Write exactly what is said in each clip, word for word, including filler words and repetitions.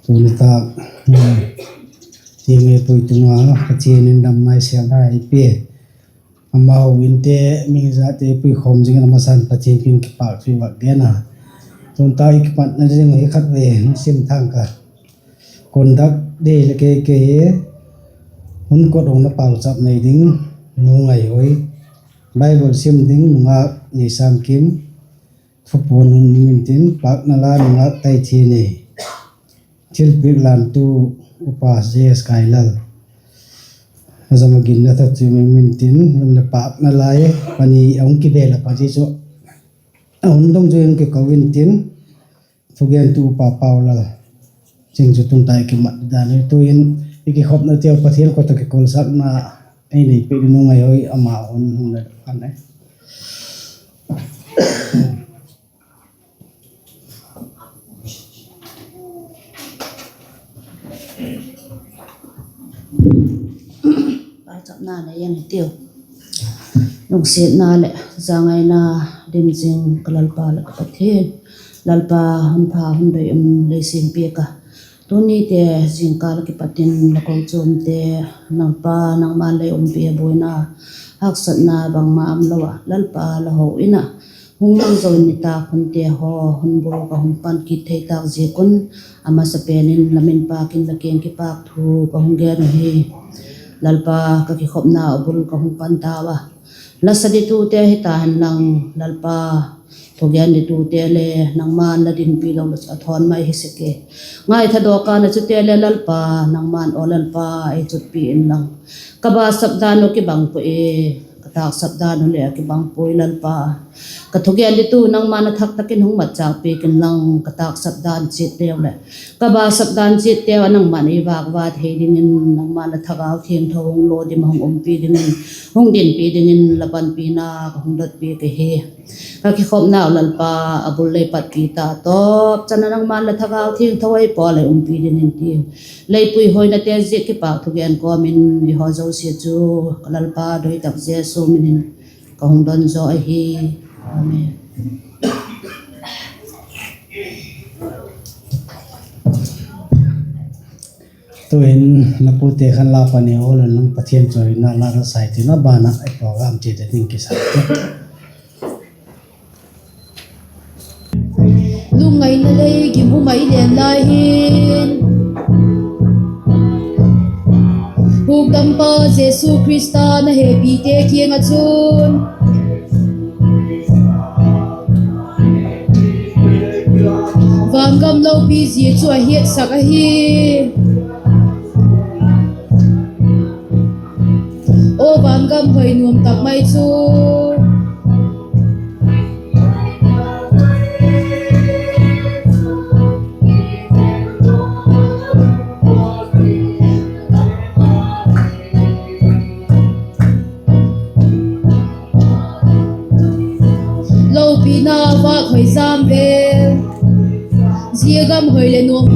Tuni tak, tiang e pui tung a, Pathian in dam nai sêl nai pia. Amau inte, mi zate pui khawm zing in a masan Pathian kiang kipâk thu i vak gen a. Tun tak i kipatna ding hi khat ve, hun sim thang ka. Conduct dei le kei kei hi, hun kot hung na pauchap nei ding, Nu Ngaihoi. Bible sim ding, Nungak Neisamkim. Thupuan hun nim intin, pâkna la Nungak Taithinei. Thilpiak lantu Upa J S Kailal. A zam a ginna tha chu nim intin, leh pâkna la e, pani a hung kibel a pa zia chu. A hun dong chu hung kiko intin, thugentu Upa Paulal. Zing chu tun tak i kimat dan hi tuin, i kikhopnateu Pathian khut ah kikolsakna ei nei piak ding Nu Ngaihoi ama hun hung la pan e. Pauchapna nei ing i tiu. Lungsiatna leh zangaina dim zing ka Lalpa leh ka Pathian. Lalpa, hun pha hun doi um lei siam piak a, tunite zingkal kipat in la kochuamte, Lalpa, nangma'n lei umpi a buaina, haksatna bangma umlo ah Lalpa la ho in a, hung mang zo in nitâk hunte haw hun bul ka hung pan kit thei tâk ziak un, a masapen in la min pâk in la kiang kipâk thu ka hung gen uhi. Lalpa, ka kikhopna a bul ka hung pan tau a, la sa ditute hita hen lang, Lalpa, thugen ditute le nangma'n la dinpi lo la chu a thawn mai hi sek e. Ngaitha dawk a na chute le Lalpa, nangma'n aw Lalpa, ei chutpi inlang, ka basap dan uh kibang puai, ka tâksap dan uh leh a kibang puai Lalpa. Ka thugen ditu nangma'n a thak tak in hung matchâk piak inlang, ka tâksap dan chiat teu leh ka basap dan chiat teu a nangma'n ei vâkva thei dingin, nangma'n la Thagau Thiangtho hung lo dim a hung umpi dingin, hung dinpi dingin la panpina ka hung dot piak ahi. Ka kikhopnau Lalpa, a bul lei patpi ta, tawp chan a nangma'n la Thagau Thiangtho ei pawl ei umpi dingin ti, lei puihoinate ziak kipâk thugen kawm in, i haw zosia chu ka Lalpa doi tak Jesu min in ka hung don zaw ahi. Amen. Tu'hin la pute khan la pani haw leh nang Pathian chawina la ka sai tina ban ah i program chiat ding kisa. Lungngaina lei gim um a i len lai hin, Hukdampa Jesu Khrista na hepite kiang ah chun vangam lopi zia chu a hiatsak ahi. Aw vangam hoi nuam tak mai chu, lopina vâk hoi zam ve, zia gam hoi leh nuam.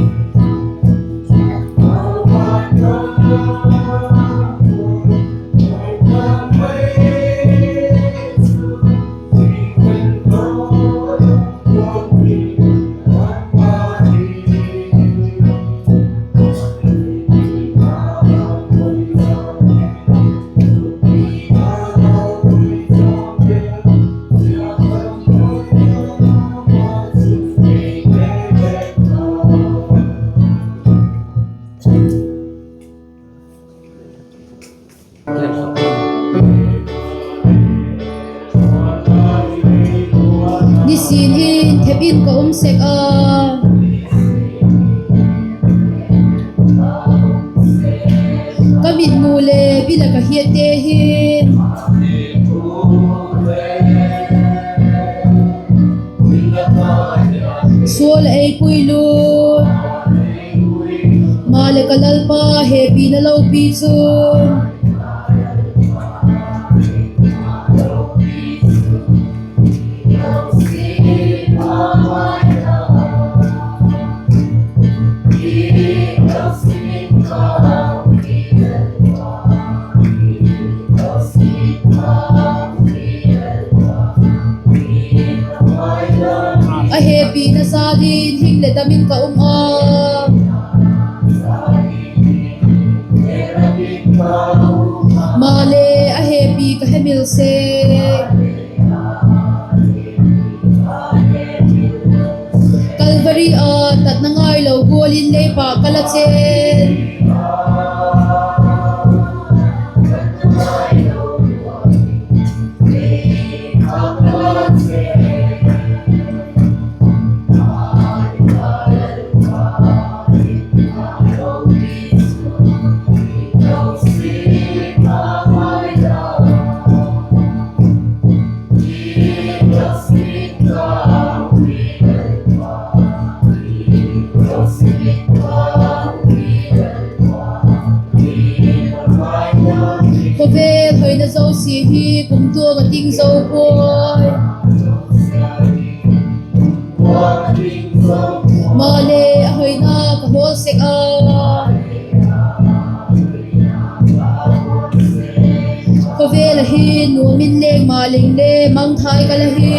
Nisin hin thep in ka um sek a, ka mitmu leh bil ah ka hiatte hin sual ei puilut, maleh ka Lalpa hepina lopi chu a hepina jâl in hing leh dam in ka um a. Mary a tatna ngailo gual in lei pâk ka la chen. Khawvel hoina zosia hi kumtuang a ding zo puai. Maleh a hoina ka hawl sek a. Khawvel ah hin nuam in leng maleng le mangthai ka la hi.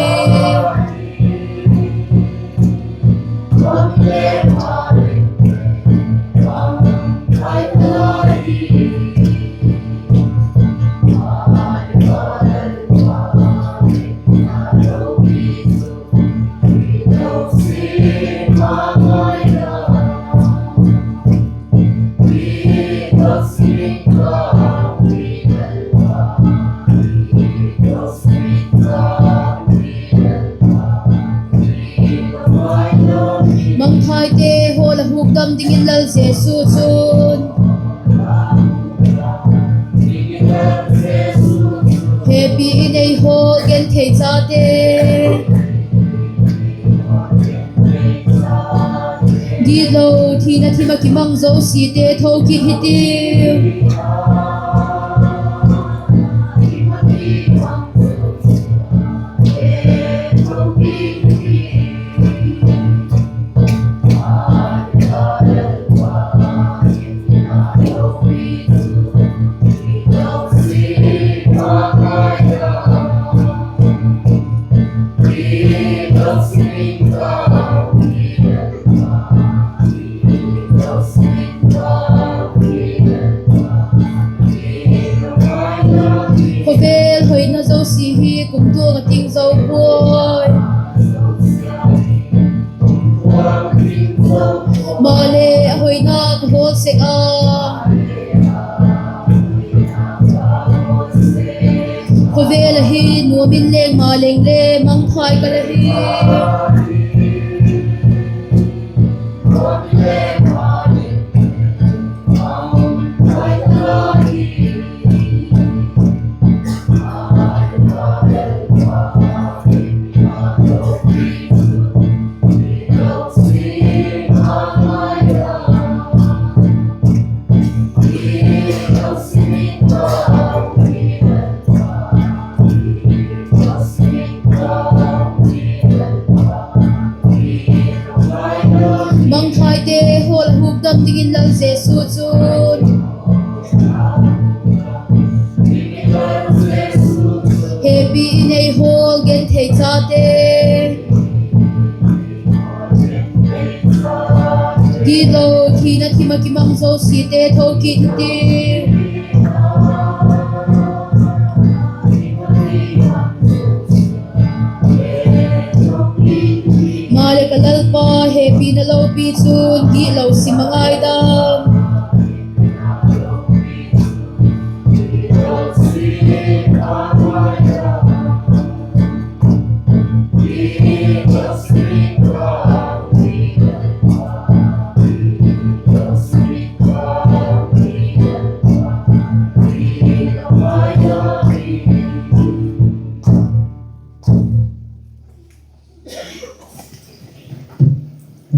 Mangthaite hawl a hukdam dingin Lal Jesu chun, hepi in ei hawl genthei chate, gitlo thina thim ah kimang zosiate tho kit hitiu. Khawvel hoina zosia hi kumtuang a ding zo puai. Maleh a hoina ka hawl sek a. Khawvel ah hin nuam in leng maleng le mangthai ka la hi. Mangthaite hawl a hukdam dingin Lal Jesu chun, hepi in ei hawl genthei chate, gitlo thina thim ah kimang zosiate tho kit hitiu. Maleh ka Lalpa, hepina lopi chun gitlo sim a ngaidam.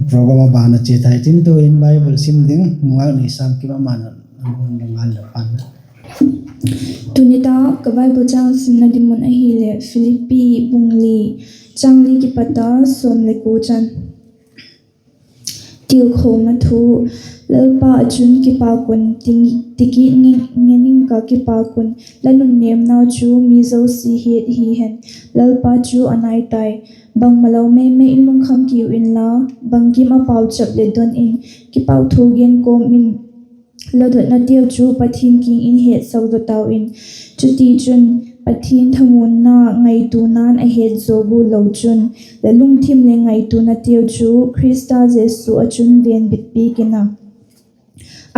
Program a ban a chia thei tin, tu'hin Bible sim ding Nungal Neisâng Kim a man a ngal le pan. Tuni ta ka Bible châng simna ding mun ahileh Philippi bung li, châng li kipat a sawm le kua chan. Tilkhona thu. Lalpa ah chun kipak un, ti, ti kit ngen ing ka, kipak un. La nunnêmnau chu mi zosia hiat hi hen. Lalpa chu a nai tai. Bangmalo meimei in lungkham kiu inla, bangkim ah pauchap leh don in, kipakthu gen kawm in, la dotnateu chu Pathian kiang in hetsak zaw tau in. Chutichun, Pathian thamuanna ngaituana'n a het zaw gual lo chun, la lungthim leh ngaituanateu chu Khrista Jesu ah chun venbit piak in a.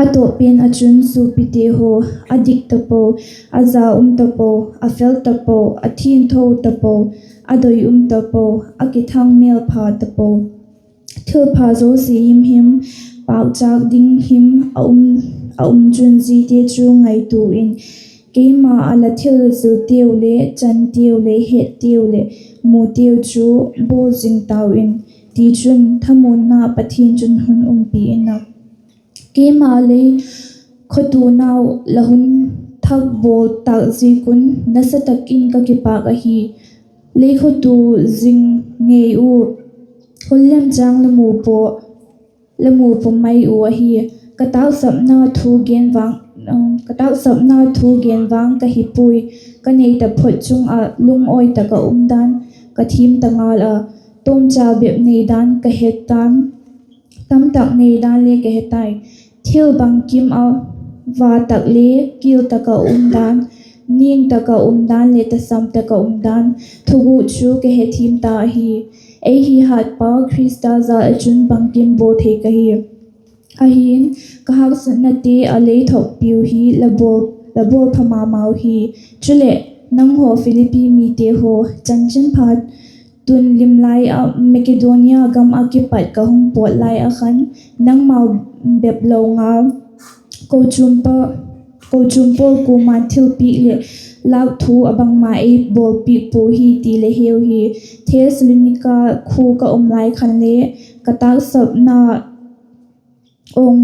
A tawp pen ah chun suapite haw, a dik tapo, a za um tapo, a fel tapo, a thiangtho tapo, a doi um tapo, a kithang mêlpha tapo, thilpha zosia himhim pâkchâk ding him a um, a um chun ziate chu ngaitua in, keima ah la thil zilteu leh chanteu leh hetteu leh muteu chu bawl zing tau in; tichun, thamuanna Pathian chun hun umpi in a. Keima lei khawtuanau la hun thak bawl tâk ziak un nasa tak in ka kipâk ahi. Lei khawtua zing ngei ua, hun lemchâng la mu pua mai uh ahi. Ka taksapna thu gen vang, ka taksapna thu gen vang ka hi puai. Ka nei taphot chung ah lungawi tak ah um dan ka thiam ta ngal a, tawmcha bep nei dan ka he ta'n, tamtak nei dan le ka he tai. Thil bangkim ah va tak le kial tak ah um dan, ning tak ah um dan leh tasam tak ah um dan, thuguk chu ka he thiam ta ahi. Ei hi hatpa Khrista jal ah chun bangkim bawl thei ka hi. Ahi'n, ka haksatnate ah lei thuakpiu hi la bawl, la bawl pha ma mau hi. Chuleh, nanghaw Philippi mite haw, chanchinpha tun lim lai ah Makedonia gam ah kipat ka hung pawt lai ah khan, nangmau bep lo ngal, kochuam pa, kochuam pawl kuama'n thilpiak leh lâk thu a bangma ei bawlpiak pua hi ti le heu hi. Thessalonika khua ka um lai khan le ka taksapna awng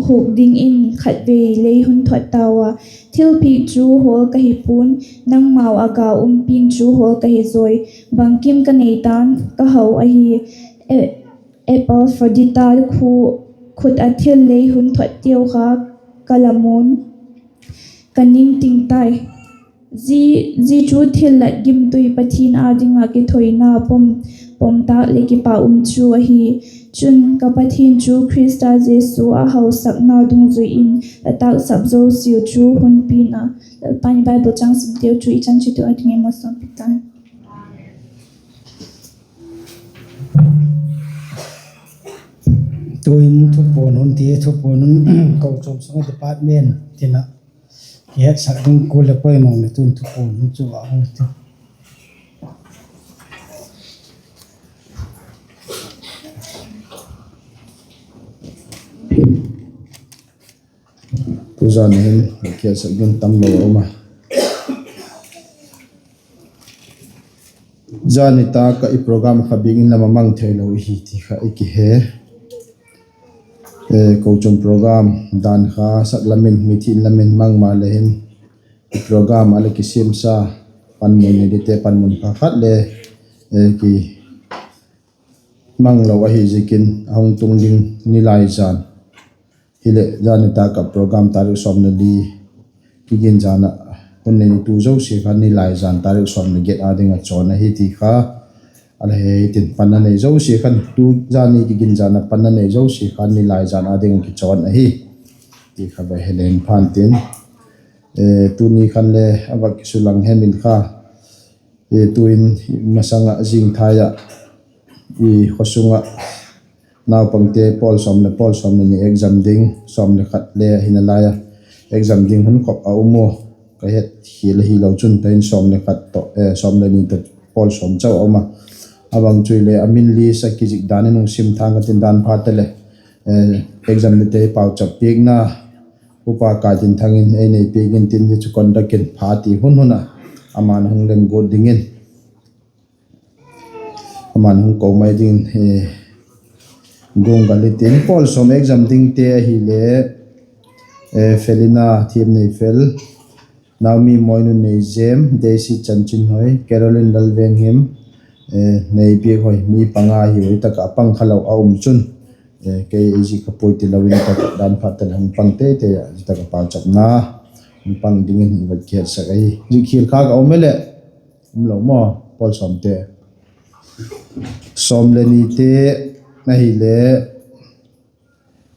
huk dingin khatvei lei hun thuak tau a. Thilpiak chu hawl ka hi pua'n, nangmau ah ga um piang chu hawl ka hi zawi. Bangkim ka nei ta'n, ka hau ahi. E- Epafrodita khut ah thil lei hun thuakteu kha ka la mu'n, ka ning ting tai. Zia chu thillat gimtui Pathian â ding ah kithoina pom, pom tâk leh kipak um chu ahi. Chun, ka Pathian chu Khrista Jesu a hausakna dungzui in la taksap zosiau chu hun pia'n a. Lalpa'n Bible châng simteu chu i chan chiat uh â ding ei malsawmpi tai. Tu'hin thupuan hun ti, thupuan hun kochuam sung ah department tin ah kihetsak ding kul leh poimaw leh tu'hin thupuan hun chu a hung ti. Tuzan hin kihetsak ding tamlo a um a. Zani tak ah i program kha biakin lam a mang theilo i hi ti kha i kihe. Kochuam program dan kha sak lam in, mithi lam in mang maleh hin, i program a la kisiamsa panmun ni dingte panmun kha khat le ki manglo ahi ziakin a hung tung ding Nilaizan hileh zani tak ah program tarik sawm le li kigin zan ah hun nei nitu zosia kha Nilaizan tarik sawm le giat â ding ah chawn ahi ti kha a la he hitin, panna nei zosia khan tu zani kigin zan ah panna nei zosia kha Nilaizan â ding ah kichawn ahi ti kha va he leng phantin, tuni khan le a va kisulang hem in kha, tu'in masang ah zingthai ah i khawsung ah naupangte pawl sawm leh, pawl sawm le ni exam ding, sawm le khat le ahi nalai a, exam ding hun khop a um u. Ka het khial ahilo chun ta in sawm le khat tawh, sawm le ni tawh pawl sawm chau a um a. A bang chu hileh a min list a kizik dan in hung sim thang ka tin dan phat a leh, exam dingte hi pauchap piakna Upa Kaitinthang in ei nei piak intin, zia chu conduct in pha ti hun hun ah ama'n hung lem guat dingin ama'n hung ko mai dingin guanggal hitin, pawl sawm exam dingte ahile, Felina Thiamneifel, Naomi Moinunneizem, Daisy Chanchinhoi, Caroline Lalvenghim, Nei Biakhoi, mi panga hi ui tak ah pang kha lo a um chun, kei ei zik kha puai tilo in tak ah dan phat a leh hung pang teitei a, zia tak ah pauchapna hung pang dingin i va kihetsak ahi. Zik khial kha ka um e leh, umlo maw, pawl sawmte. Sawm le nite ahile,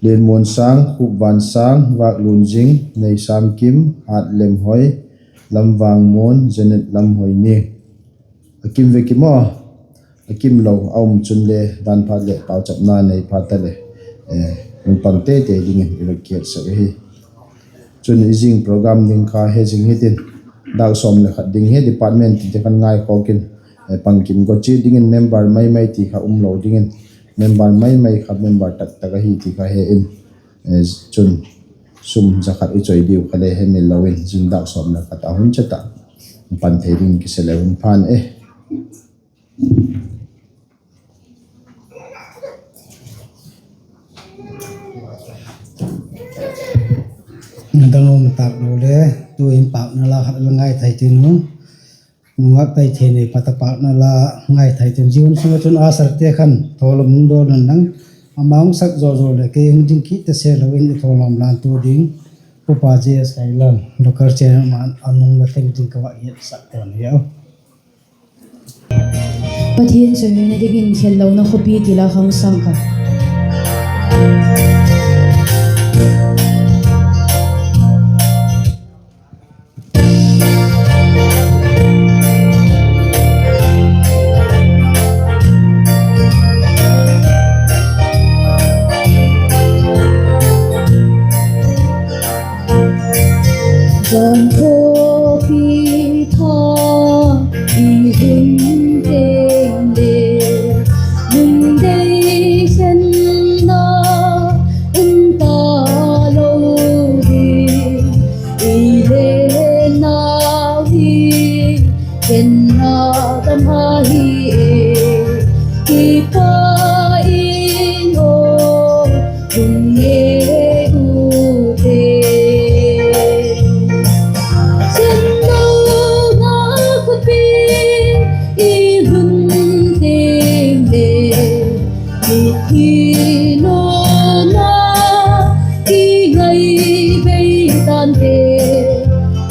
Lianmuansâng, Khupvansâng, Vâklunzing, Neisamkim, Hatlemhoi, Lamvangmuan Janet Lamhoini. A kim ve kim aw, a kim lo a um chun le dan phat leh pauchapna nei phat ta leh, hung pang tei tei dingin i va kiatsak ahi. Chun i zing program ding kha he zing hitin, dâk sawm leh khat ding hi department tite khan ngaikhawk in, pang kim go chiat dingin member mai mai ti kha um lo dingin, member mai mai kha member tak tak ahi ti kha he in, chun sum za khat i choi diu kha le hemil lo in zing dâk sawm leh khat a hun chet ah pan thei dingin kisa le hun phan e. Dang um tâk lo le, tu'hin pâkna la khat la ngaithai tin u. Nungak Taithei nei pat a pâkna la ngaithai tin, zia hun sung ah chun usherte khan thawlawm hung dawn un lang, ama hung sak zaw zaw leh kei hung ding kit ta se lo in i thawlawm lâktu ding, Upa J S Khailal, local chairman, a nung la teng ding ka va hiatsak ta'n hiau. Pathian chawihoina dingin Khellona Khawpi ti la khang sâng kha. Van khawpi tha i hun teng le, hun dei khenna um ta lo ding, i le nau hi khenna tam ahi e, kipak in aw, hun nge u te. Khenna khawpi i hun teng le, mithi nuam a i ngai bei tante,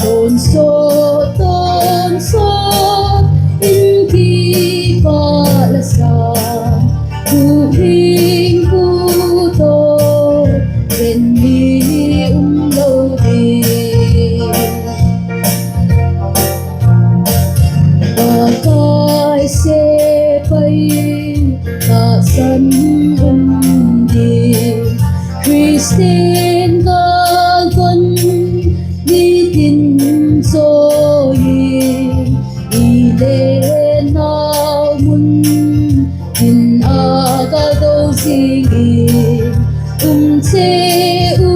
tawnsawt tawnsawt in kipak la sa, tu'hin pu tawh ken ni um lo ding. Pakai sepai tahsan um ding, Khristian galvan nitin chawi in, i le nau mun in a kal do zing in, um che u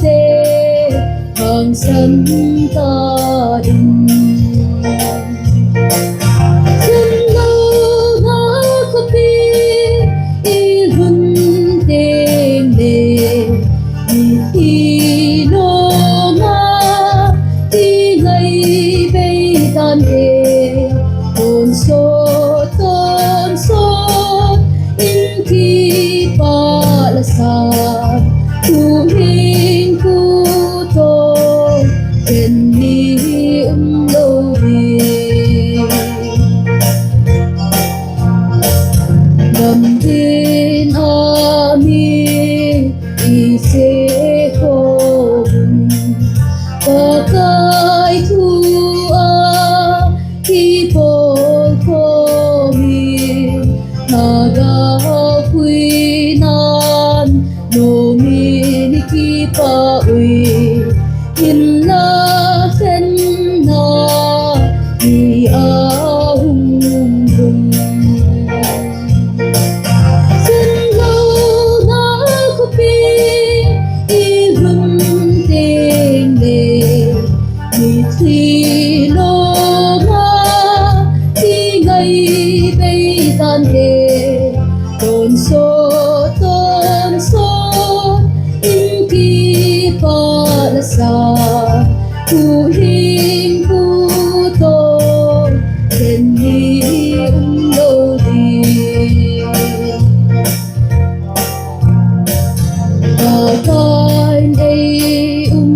te hangsan ta in. Khenna khawpi i hun teng le, mithi nuam a i ngai bei tante, tawnsawt tawnsawt in kipak la sa, tu'hin pu tawh ken ni um lo ding. Gam tin a mi i se khawm un, Pakai thu a kipawl khawm in, thagau puina'n nuam in i kipak ui, inla khenna i a hung lum. Khenna khawpi i hun teng le, mithi nuam a i ngai bei tante, tawnsawt tawnsawt in kipak la sa, tu'hin pu tawh ken ni um lo ding. Pakai'n ei um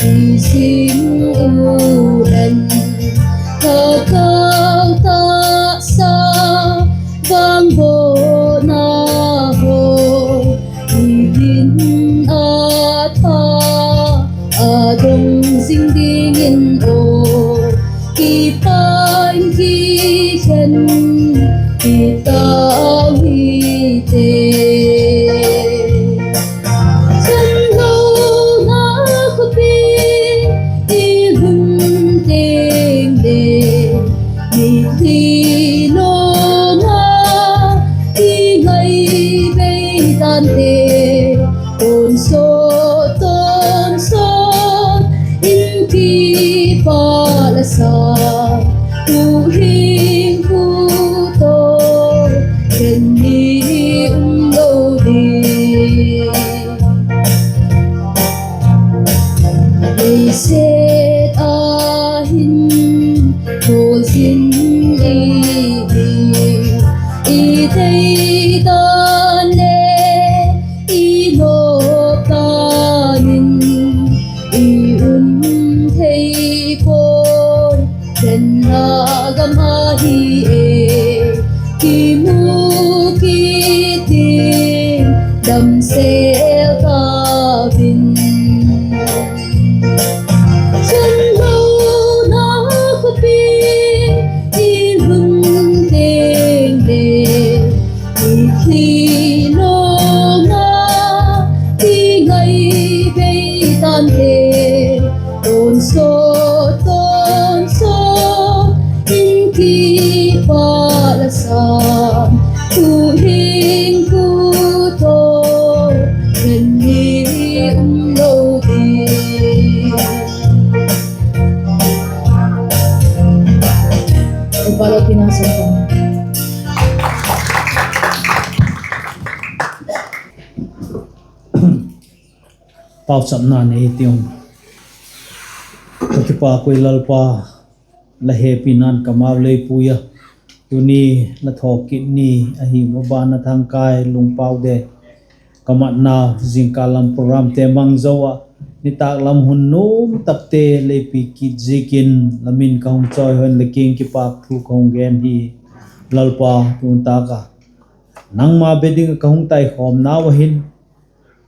i zing u hen, thagau taksa vangbohna haw, i din a tha a dong zing dingin Ante, tonsot tonsot in kipak la sa, tu'hin tu tawh khen ni um lo ding. Leiset a hin khualzin i hi, i tei dan le i nawp dan in i um thei puai. Chenna gam ahi e, kimu kit ding damsel ka vin. Chun lona khawpi i hun teng le, i thi lona i ngai bei tante, tonsot tonsot in kipak la sa, tu'hin tu tawh khen ni um lo ding. Upa lo pina sa. Pauchapna nei tiu. Ka kipak ui Lalpa, la hepina'n ka mau lei pui a. Tuni la thawkit ni ahi, maban a thangkai lungpau de. Ka matna zingkal lam programte mang zo ah, nitâk lam hun nuam takte lei piak kit ziakin la min ka hung chawihoi in, la kiang kipakthu ka hung gen hi. Lalpa, tun tâk a nangma be ding ah ka hung taikhawmnau ah hin,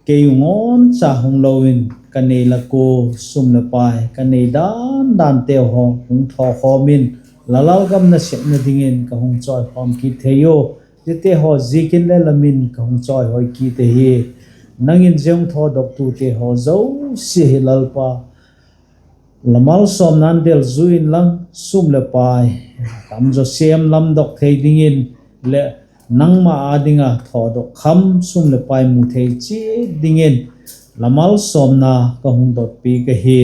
kei u ngawn cha hung lo in ka nei la kua sum leh pai, ka nei dan danteu haw hung thawkhawm in, la lalgam nasepna dingin ka hung chawikhawm kit thei u. Ziate haw ziakin le la min ka hung chawihoi kit ahi. Nang in zia hung thawdoktute haw zosia hi Lalpa, la malsawmna'n delzu inla, sum leh pai tamzaw sêm lamdok thei dingin leh nangma â ding ah thawdok kham sum leh pai mu thei chiat dingin la malsawmna ka hung dot piak ahi.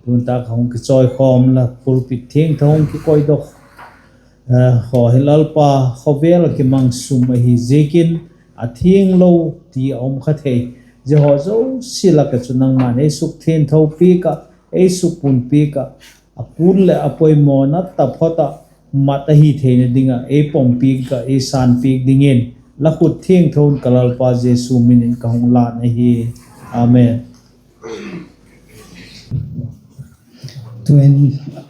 Tun tâk ka hung kichawikhawm, la pulpit thiangtho hung kikoidok haw hi Lalpa, khawvel ah kimang sum ahi ziakin a thianglo ti a um kha thei. Zia haw zosia lak ah chun nangma'n ei sukthiangtho piak ah, ei sukpun piak ah, a kul leh a poimawna taphot ah mat ahi theina ding ah ei pom piak ah, ei sân piak dingin la khut thiangtho'n ka Lalpa Jesu min in ka hung lân ahi. Amen. Tuin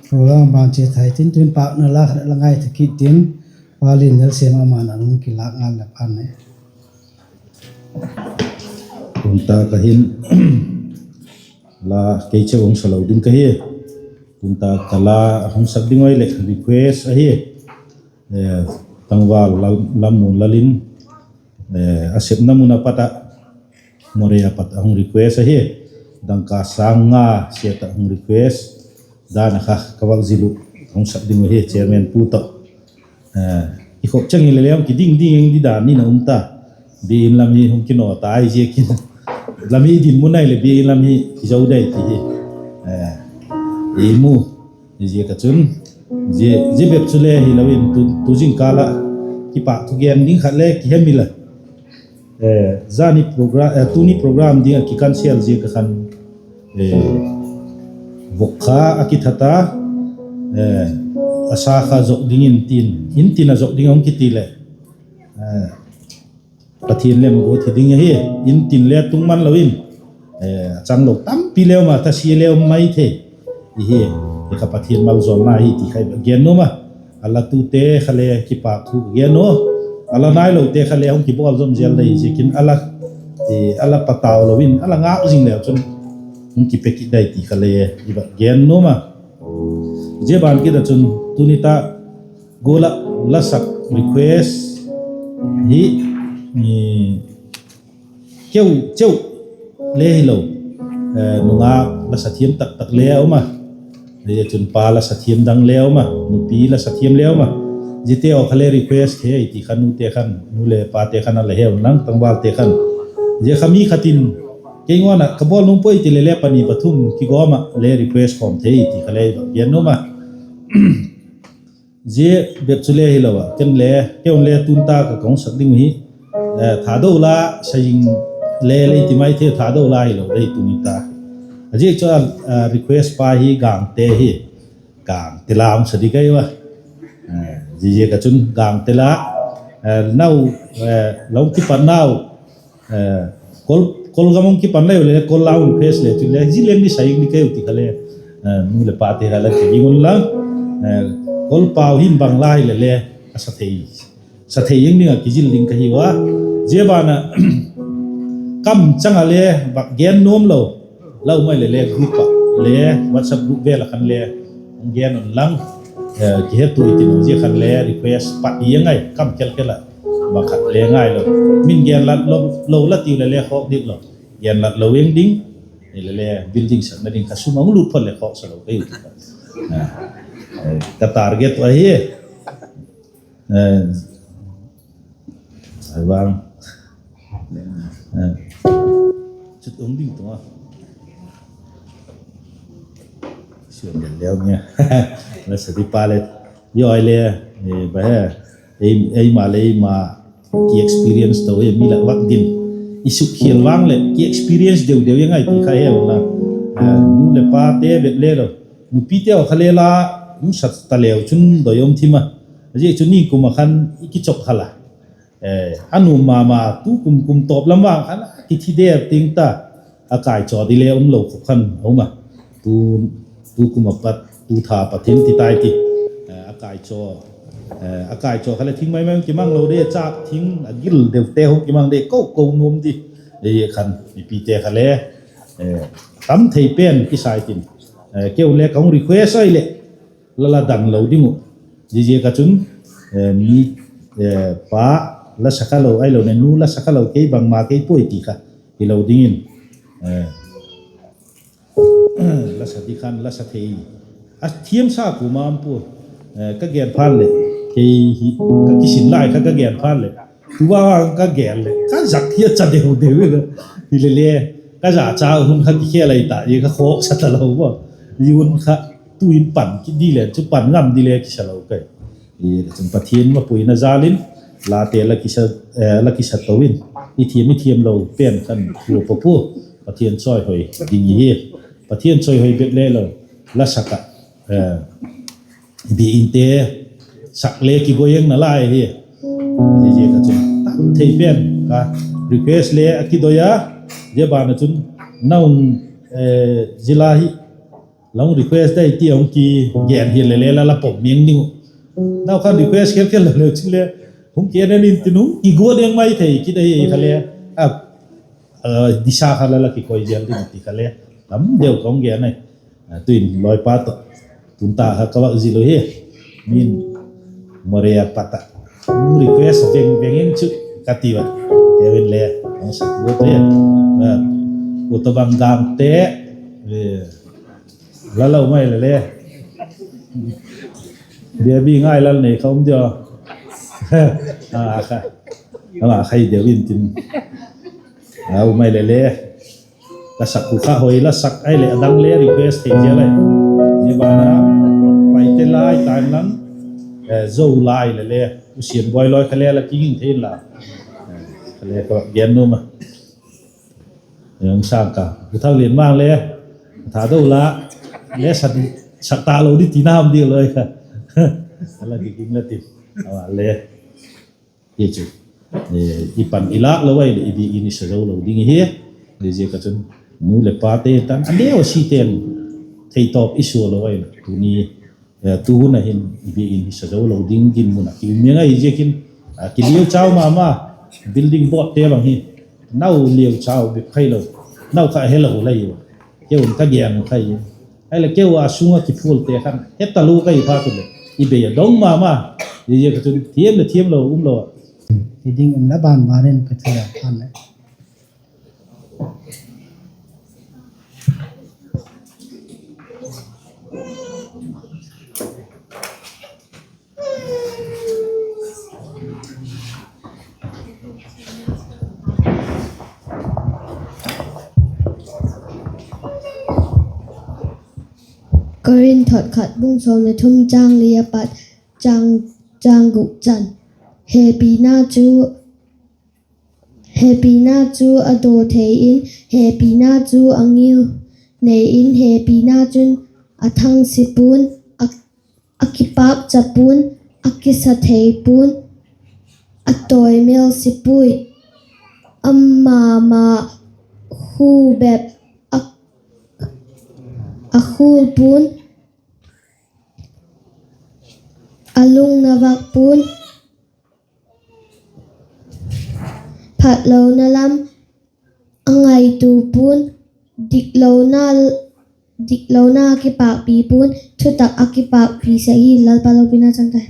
program bang chia thei tin, tuin pâkna la khat la ngaitha kit tin, Pa Lian Nelsem ama'n a hung kilâk ngal leh phan e. Tun tâk a hin la kei cheu hung sa lo ding ka hi. Tun tâk ka la hung sak ding ui leh request ahi. Tangval Lammun Lal in a sepna mun a pat ah, Moreh a pat a hung request ahi. Dangka sâng nga siat ah hung request dan a kha ka vak zil uh, hung sak ding uh hi chairman pu tawh. I khop chang hile le hung kiding ding eng di dan in a um ta. Biakin lam hi hung kinaw ta ahi ziakin, lam hi dinmun ahileh biakin lam hi kizo dei ti hi i mu. Ziak a chun, zia bep chule hilo in tu zingkal ah kipak thugen ding khat le kihem ila. Zani program, tuni program ding ah kicancel ziak a khan, vok kha a kithat a, a sa kha zok dingin tin, in tin a zok ding a hung kiti leh, Pathian lem guat hi ding ahi. In tin le tung man lo in, a chang lo tampi le um a, thasia le um mai thei. I hi, i kha Pathian maljawlna hi ti kha i gen nuam a. A latute kha le kipak thu gen u. A la nailote kha le hung kibawl zom zel dei ziakin, a la patau lo in a la ngâk zing leu chun hung kipe kit dai ti kha le i va gen nuam a. Zia ban kit ah chun tuni ta gual ah la sak request hi, keu cheu le hilo, nungak la sa thiam tak tak le a um a, zia chun pa la sa thiam dang le a um a, nupi la sa thiam le a um a. Ziate haw kha le request thei ahi ti kha nute khan, nu le pate khan a la he un lang, tangvalte khan Zia kha mi khat in kei ngawn ah ka bawl nuam puai ti le le pani pathum kigawm ah le request khawm thei ti kha le i va gen nuam a. Zia bep chu le hilo a, ken le, kei un le tun ta ka kong sak ding hi, Thado la, Saying le lei ti mai thei, Thado la hilo dei tuni ta. A ziak chu a, request pa hi Gangte hi, Gangte la hung sa di kai ua. Ziaziak a chun Gangte la, nau, la hung kipan nau, Kol, Kol gam hung kipan lai u le, Kol la hung request le chun le, zia leng ni Saying ni kei u ti kha le, nu leh pate kha la ti ding un lang, Kol pau hin bang la hile le, a sa thei, sa thei ing ding ah kizil ding ka hi ua. Zia ban ah kam chang ah le vak gen nuam lo, la um ai le le group ah le, WhatsApp group vel ah khan le hung gen un lang, kihetu i tin u zia khan le request pat i ngai kam khelkhel ah, bang khat le ngai lo, min gen lat lo, lo la tiu le le khawk dik lo, gen lat lo ing ding, le le building sakna ding kha sum a hung lut phot leh khawksa lo ka hi u ti kha, ka target ahi. Ai vang, chut um ding tung a, suan lel leu nge, la sa di pa le, i ai le, ba he, eima le eima ki experience to e, mi lak vak din, i suk khial vang leh ki experience deu deu i ngai ti kha he u la, nu leh pate bep le lo, nupite haw kha le la, um sa ta leu chun doi um thim a, a ziak chu ni kum ah khan i kichop kha la, a nuam ma ma, tu kum kum tawp lam vang khan a kithi der ting ta, a kaichaw di le um lo khop khan a um a, tu kum a pat tu tha Pathian ti tai ti, a kaichaw kha le thing mai mai hung kimang lo de, châk thing a gil deute hung kimang de, ko ko nuam di, khan mipite kha le tam thei pen kisai tin, kei un le ka hung request ai leh la la dan lo ding uh, ziaziak a chun mi, pa la sa kha lo, ahiloleh nu la sa kha lo, kei bangma kei puai ti kha hilo dingin, la sa di khan la sa thei, a thiamsa kuama um pua, ka gen phat leh, kei hi ka kisin lai kha ka gen phat leh, tu va ka gen leh ka zak hi a cha deu deu e, hile le ka za cha hun kha kikhel ai ta i ka khawksa ta lo a, i hun kha tu in pan kit di le chu pan ngam di le kisa lo kai. Chun Pathian mapuina jal in late la kisa to in, i thiam i thiam lo pen khan thua pa pua, Pathian chawihoi ding i hi. Pathian chawihoi bep le lo, la sak ah, biak inte sak le kigoi eng nalai hi. Ziaziak a chun tam thei pen ka request le a kidoi a, zia ban a chun nau, zia la hi la hung request dai ti a hung kigen hile le la la pom miang ding uh, nau khan request khelkhel lo le chule hung kigen in tin hung kiguat eng mai thei kit ahi kha le, a disa kha la la kikoi zel ding ti kha le, tam deu ka hung gen ai. Tuin lawipa tawh, tun ta kha ka vak zil u hi, min Morea pat ah hung request veng veng in chu ka ti a, kei un le hung sa tua te, u tawhbang Gangte, la lo mai le le, Baby Ngailal nei kha um dia, ama khai deu in tin, a um ai le le, ka sak u kha hoi la sak ai leh a dang le request thei zia lai, zia ban a Paite lai, Taimlang, Zo lai le le, U Sianboi lawi kha le la kiging thei inla, kha le ka gen nuam a. Eng sâng ka U Thaulianmang le, Thado la le sak ta lo di tina um di lawi kha, a la kiging la ti, a le hi chu, i pan i lâk lo ai leh i biak in i sa zo lo ding hi. Ziaziak a chun nu leh pate tan a neu a si ten theitawp i sua lo ai leh tuni, tu hun a hin i biak in i sa zo lo ding dinmun ah ki um ngai ziakin, kiliu chau ma ma, building board te bang hi, nau liu chau bep khailo, nau kha helo lai u, keu in ka gen u khai, ahileh keu a sung ah kiphualte khan he talu ka hi phat u leh i bei a dong ma ma, ziaziak a chun thiam leh thiam lo um lo a, i ding umna ban ban in ka thua khan leh Korinth thot khat bung sawm le thum chang li a pat chang, chang guk chan. Hepina chu, hepina chu a daw thei in, hepina chu a ngiu nei in, hepina chun a thangsi pua'n, a, a kipâkcha pua'n, a kisa thei pua'n, a tawi mêlsi puai. Ama ma khu bep a, a khul pua'n, a lungna vak pua'n, phatlona lam a ngaitua pua'n, diklona, diklona kipâkpi pua'n, thutak a kipâkpi sek hi. Lalpa lopina chang tai.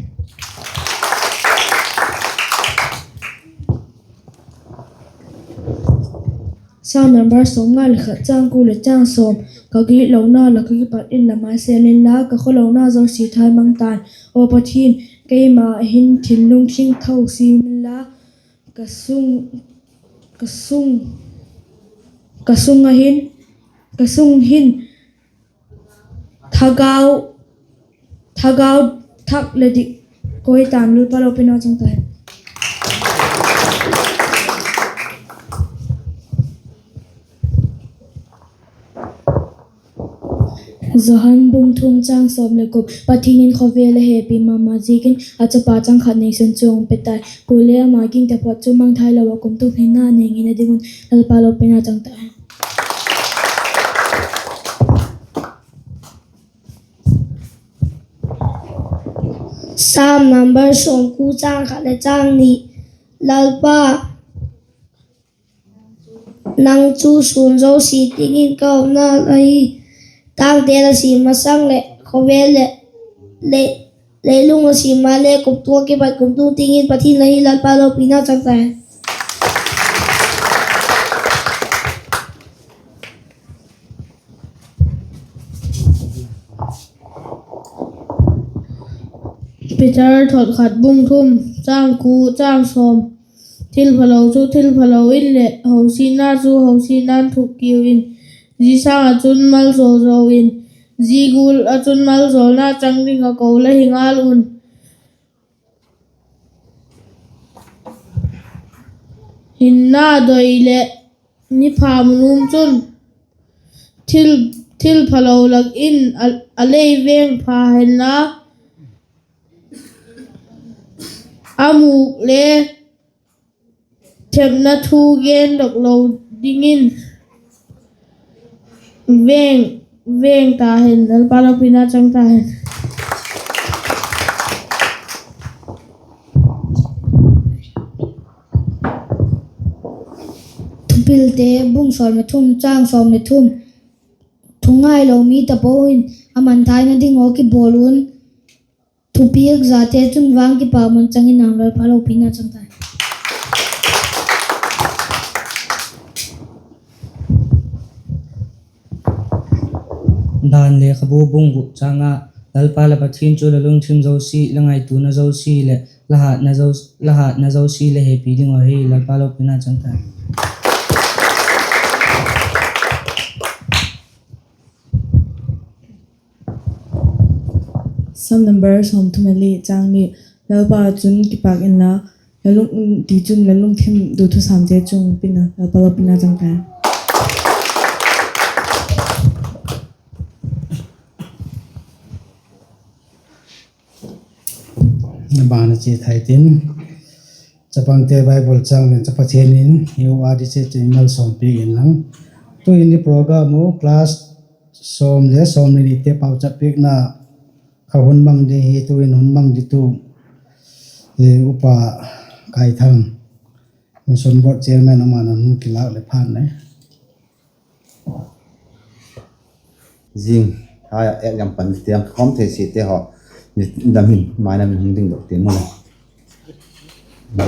Sâm number sawmnga le khat chang kua le chang sawm. Ka gitlona la ka kipat inla, maisel inla, ka khawlona zosia thaimang ta'n. Aw Pathian, keima hin thil lungthim tho sim inla, ka sung, ka sung, ka sung a hin, ka sung hin thagau, thagau thak le dik koi ta'n. Lalpa lopina chang tai. Johan bung thum chang sawm le guk. Pathian in khawvel a hepi ma ma ziakin a chapa chang khat neisun chu a hung pe tai. Kuale ama gingte phot chu mangthai lo ah kumtuang hinna nei ngeina ding un. Lalpa lopina chang tai. Sâm number sawmkua chang khat le chang ni. Lalpa, nang chu sûn zosia tiang in ka umna ahi. Tângte la sim masang leh khawvel leh, leh, leilung la sim ma le kumtuang kipat kumtuang tiang in Pathian la hi. Lalpa lopina chang tai. Peter thot khat bung thum chang kua chang sawm. Thilphalo chu thilphalo in leh, hositna chu hositna'n thuk kiu in, zia sâng ah chun maljawl zo in, zia gual ah chun maljawlna chang ding ah ko la hi ngal un. Hinna doi leh ni pha mun um chun thil, thilphalo lak in a, a lei veng pha henla, a mûk le thepna thu gendok lo dingin veng, veng ta hen. Lalpa lopina chang ta hen. Thupilte bung sawm le thum chang sawm le thum. Thungailo mi tapo in a mangthaina ding haw kibawl un, thupiak zate chun vang kipakman chang in a, Lalpa lopina chang tai. Dan lekhabu bung guk chang ah, Lalpa la Pathian chu la lungthim zosia, la ngaituana zosia leh la hatna zo, la hatna zosia la hepi ding uh ahi. Lalpa lopina chang tai. Sâm number sawmthum le li chang li. Lalpa chun kipak inla, la lung, tichun la lungthim du thusâmte chung pina, Lalpa lopina chang tai. A ban a chia thai tin, chapangte Bible châng leh cha Pathian in hiu a di se chei malsawmpiak inlang. Tu'in i program uh class sawm le sawm le nite pauchap piakna kha hun mang ding hi. Tu'in hun mang ditu Upa Kaithang, Mission Board Chairman, ama'n a hun kilâk leh phan le. Zing hai ah ek lam pan tiang khawm thei site haw, ni dam in mai lam in hung dingdok tiang maw le.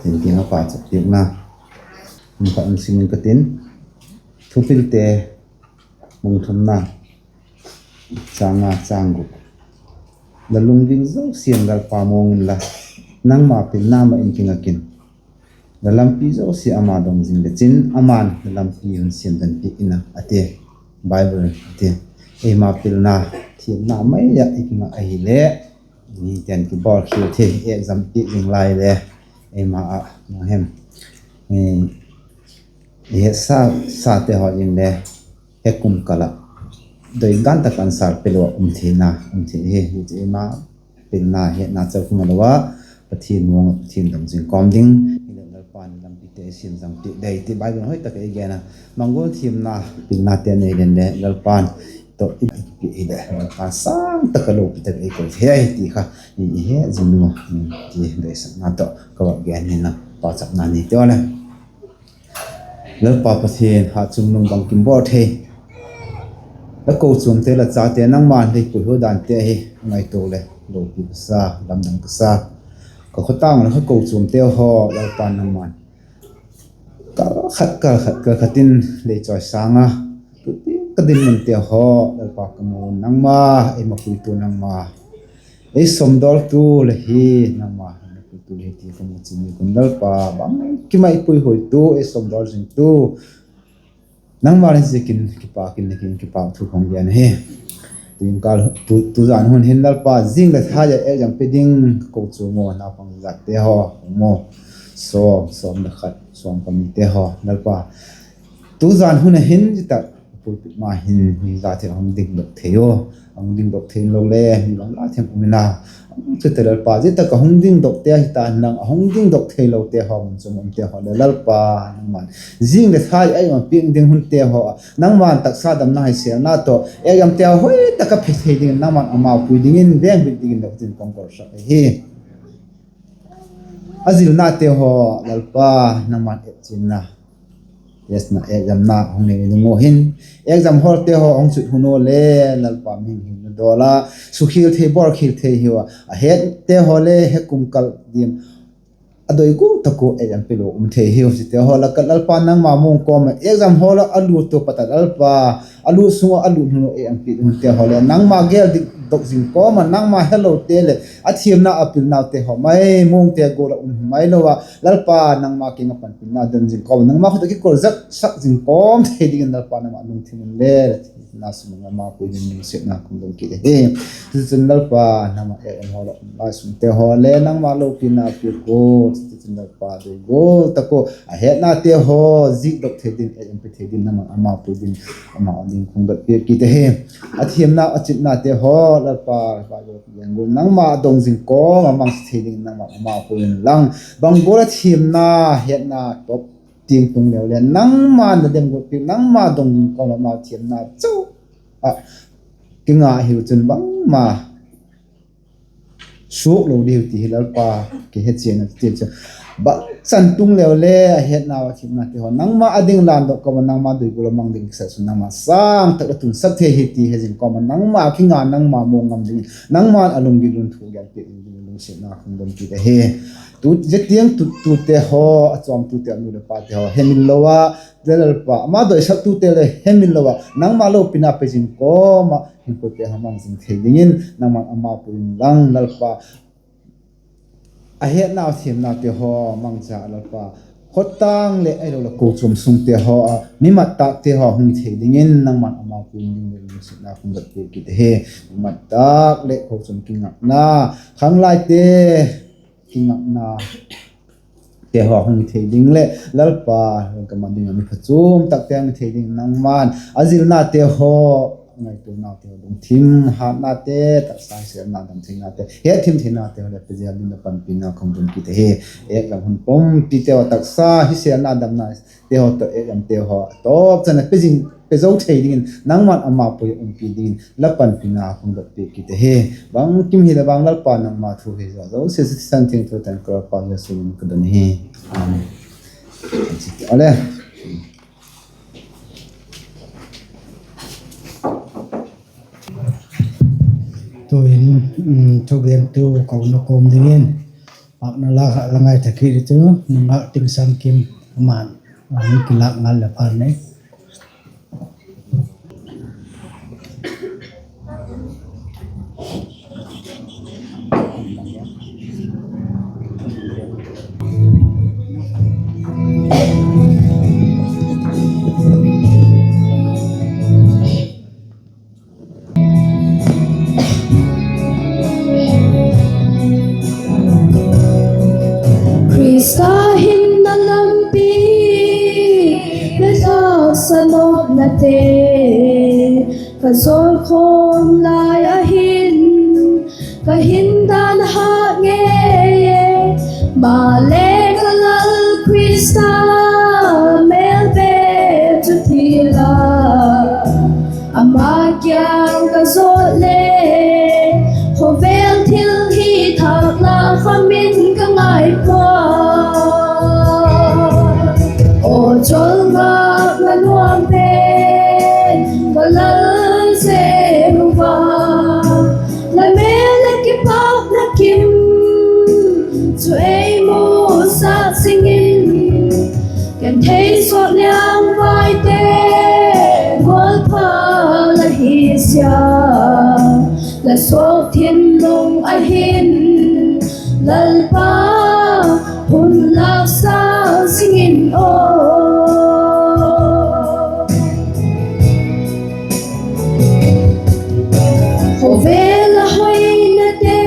Tin tiang a pauchap piakna, ni khat hung sim ing ka tin. Thupilte bung thumna, chang nga, chang guk. La lungding zosia'n Lalpa muang inla, nangma pilna ma in kingak in. La lampi zosia ama dong zing le chin, ama'n la lampi hun siamdan piak in a, a ti. Bible a ti. eima pilna, thiamna mai ah i kingak ahileh, miten kibawl khial thei, exam piak zing lai le, eima ah, ma hem, i hetsate haw ding le, he kum kal ah doi gan tak answer pe lo ah um theina um thei hi, hi chu eima pilna, hetna chau kha ngalo a, Pathian muang ah Pathian dong zing kawm ding hileh Lalpa'n lampite ei siamzang piak dei ti Bible hoi tak ah ei gen a. Bang gual thiamna, pilnate nei leng le Lalpa'n tawh i piak hileh Lalpa'n sâng tak ah lopi tak ei koi thei ahi ti kha i he zing u, ti doisakna tawh ka va gen hi na, pauchapna ni te aw le. Lalpa Pathian, hat chungnung bangkim bawl thei, la kochuamte, la chate nangma'n lei puihuai dante hi ngaitua le lopi ka sa, lamdang ka sa. Ka khawtâng le ka kochuamte haw Lalpa nangma'n kal khat kal khat kal khat in lei chawi sâng a, tu ti ka dinmunte haw Lalpa ka mu, nangma ei mapuitu, nangma ei sawmdawltu le hi, nangma ei mapuitu le hi ti ka mu chian ui kun Lalpa, bangkim ah i puihuaitu, ei sawmdawl zingtu nangma hi ziakin kipâk in, la kiang in kipâk thu ka hung gen ahi. Tuzan hun hin Lalpa, zing leh thai ah exam pe ding ka kochuam ua naupang zate haw um u, sawm, sawm le khat, sawm panite haw Lalpa, tuzan hun a hin zia tak pulpit ma hin mi zate a hung dingdok thei u, a hung dingdok thei lo le mi bang la thiam um in a, a hung chu te Lalpa, zia tak a hung dingdokte hita inlang, a hung dingdok theilote haw mun chuam umte haw le Lalpa, nangma'n zing leh thai exam piak ding hunte haw ah nangma'n taksa damna, hisêlna tawh examte haw hoi tak a phe thei dingin nangma'n amau pui dingin vêng bit dingin lo tin ka hung kawlsak ahi. A zilnate haw Lalpa, nangma'n etchianna, examna hung nei ding u hin, exam hallte haw hung sut hun ua le Lalpa, mihing hing na dawl a, sukhial thei, bawlkhial thei hiu a, a hette haw le he kum kal diam a doi gual tak ua exam pe lo um thei hiu, ziate haw lak ah Lalpa nangma muang kawm ah exam hall ah a lut ua pat a Lalpa, a lut sung ah a lut hun ua exam piak hunte haw le nangma gel dikdok zing kawm ah, nangma helote leh a thiamna a pilnaute haw mai muangte gual ah um hi mai lo a Lalpa, nangma kiang ah panpina don zing kawm ah, nangma khut ah kikol zat sak zing kawm thei dingin Lalpa nangma lungthim un le, na sum ah nangma pui dingin lungsiatna ka hung don kit ahi. Tichun Lalpa, nangma exam hall ah um lai sungte haw le nangma lopina piak u, tichun Lalpa doi gual tak ua a hetnate haw zikdok thei dingin, exam pe thei dingin nangma'n amau pui dingin, amau ding ka hung dot piak kit ahi. A thiamna a chitnate haw Lalpa, nangma dong zing kawm ah mang thei dingin nangma'n amau pui inlang, bang gual a thiamna, hetna tawp tiang tung leu le nangma'n la dem guat piak, nangma dong zing kawm ah amau thiamna chu a kinga hiu chun bangma suak lo diu ti hi Lalpa, kihechian a ti chu, bangchan tung leu le a hetnau a thiamnate haw nangma a ding landok kawm ah nangma doi gual a mang ding kisa chu nangma sâng tak la tunsak thei hi ti he zing kawm ah nangma kinga, nangma muang ngam dingin nangma'n a lunggil un thu gen piak dingin lungsiatna ka hung don kit ahi. Tu zia tiang tu, tute haw, a chuamtute, a nu leh pate haw hemil lo a, Lalpa, ama doisaktute le hemil lo a, nangma lopina pe zing kawm ah hinkhute haw mang zing thei dingin nangma'n amau pui inlang Lalpa, a hetnau thiamnate haw mangcha Lalpa, khawtâng leh ahilo leh kochuam sungte haw ah mi mat tâkte haw hung hi thei dingin nangma'n amau pui dingin lungsiatna ka hung dot piak kit ahi. Mi mat tâk leh kochuam kingakna, khanglaite kingakna te haw hung hi thei ding leh Lalpa, gam ah ding ah mi phachuam takte hung hi thei ding nangma'n a zilnate haw, ngaituanaute haw, lungthim hatnate, taksa hisêlna dam theinate, hetthim theinate haw le pe zel dingin la panpina ka hung don kit ahi. Exam hun pumpite haw taksa hisêlna damnate haw tawh examte haw a tawp chan a pe zing, pe zo thei dingin nangma'n amau pui umpi dingin la panpina ka hung dot piak kit ahi. Bangkim hileh bang Lalpa, nangma thu hi zaw zosia thisan thiangtho tan ka Lalpa Jesu min in ka don hi. Amen. Ale. Tu'hin, um, thugentu kouna kawm dingin, pâkna la kha la ngai thak kit i chu, Nungak Tingsan Kim, ama'n a hung kilâk ngal leh phan e. ka nopnate ka zawlkhawm lai a hin, ka hin dan hâk ngei e. Maleh ka Lal Khrista mêlbe chu thil a, ama kiang ka zawt le, khawvel thil hi thâk la kham in ka ngai pua. Aw chawlngakna nuam pen ka Lal Jehovah, la mêl ah kipâkna kim chu ei musak zing in, genthei sawt liangvaite gualpha la hi sia, la suak thinlung ah hin Lalpa hun lâksak zing in aw. Khawvel a hoinate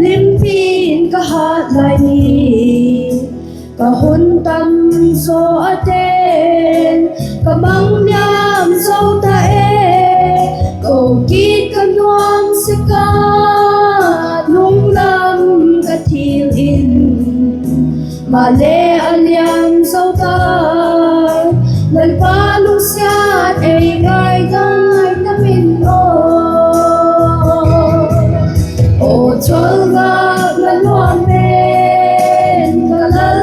limpi in ka hat lai hi, ka hun tam zaw a ten ka mang liam zo ta e. Ko kit ka nuam sek a, lunglam ka thil in, maleh a liam zo ta, Lalpa lungsiat ei ngaidam in aw. Aw chawlngakna nuam pen ka Lal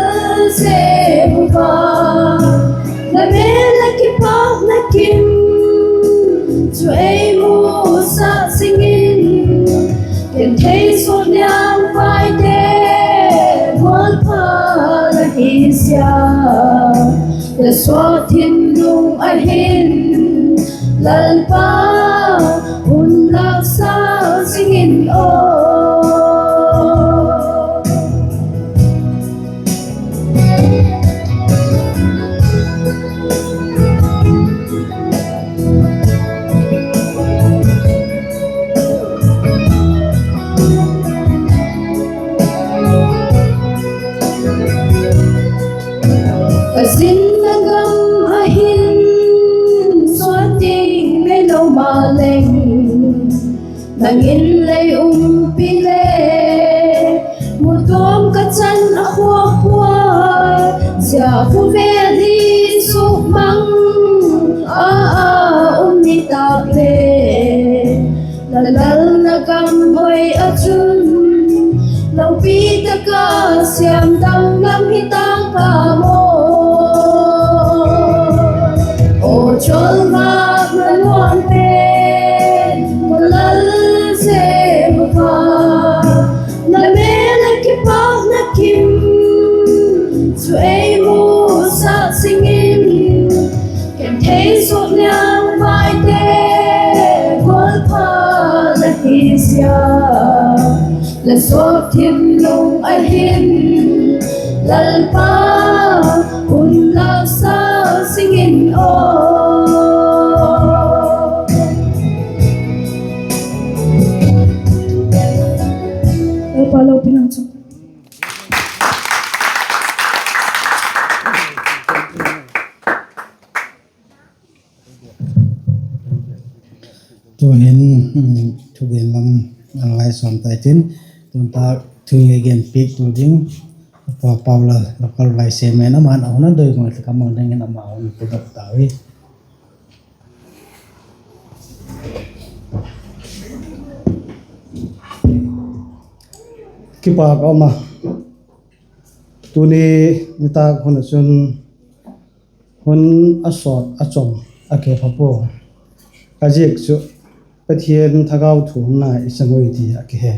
Jehovah, la mêl ah kipâkna kim chu ei musak zing in, genthei sawt liangvaite gualpha la hi sia, la suak thinlung ah hin Lalpa hun lâksak zing in aw. Ka zinna gam ah hin suan ding neilo maleng, nang in lei umpi le, mutuam ka chan a khuak pua, zia khawvel hi sukmang a um ni tak le, la lalna gam hoi ah chun, lopi tak a siam dang lam hi tang ka maw. Aw chawlngakna nuam pen ka Lal Jehovah, la mêl ah kipâkna kim chu ei musak zing in, genthei sawt liangvaite gualpha la hi sia, la suak thinlung ah hin Lalpa hun lâksak zing in aw. Lalpa lopina chu Tu'hin thugen lam a la ngai sawm tai tin, tun tak thu ngei gen piak tu ding, Pa Paula, local vice chairman, ama'n a hun a doi gual tak a mang dingin ama hun pudok tau hi. Kipâk a um a, tuni nitâk hun ah chun hun a sawt a chom a kipha pua. Ka ziak chu Pathian thagau thu umna i chang ui ti a kihe.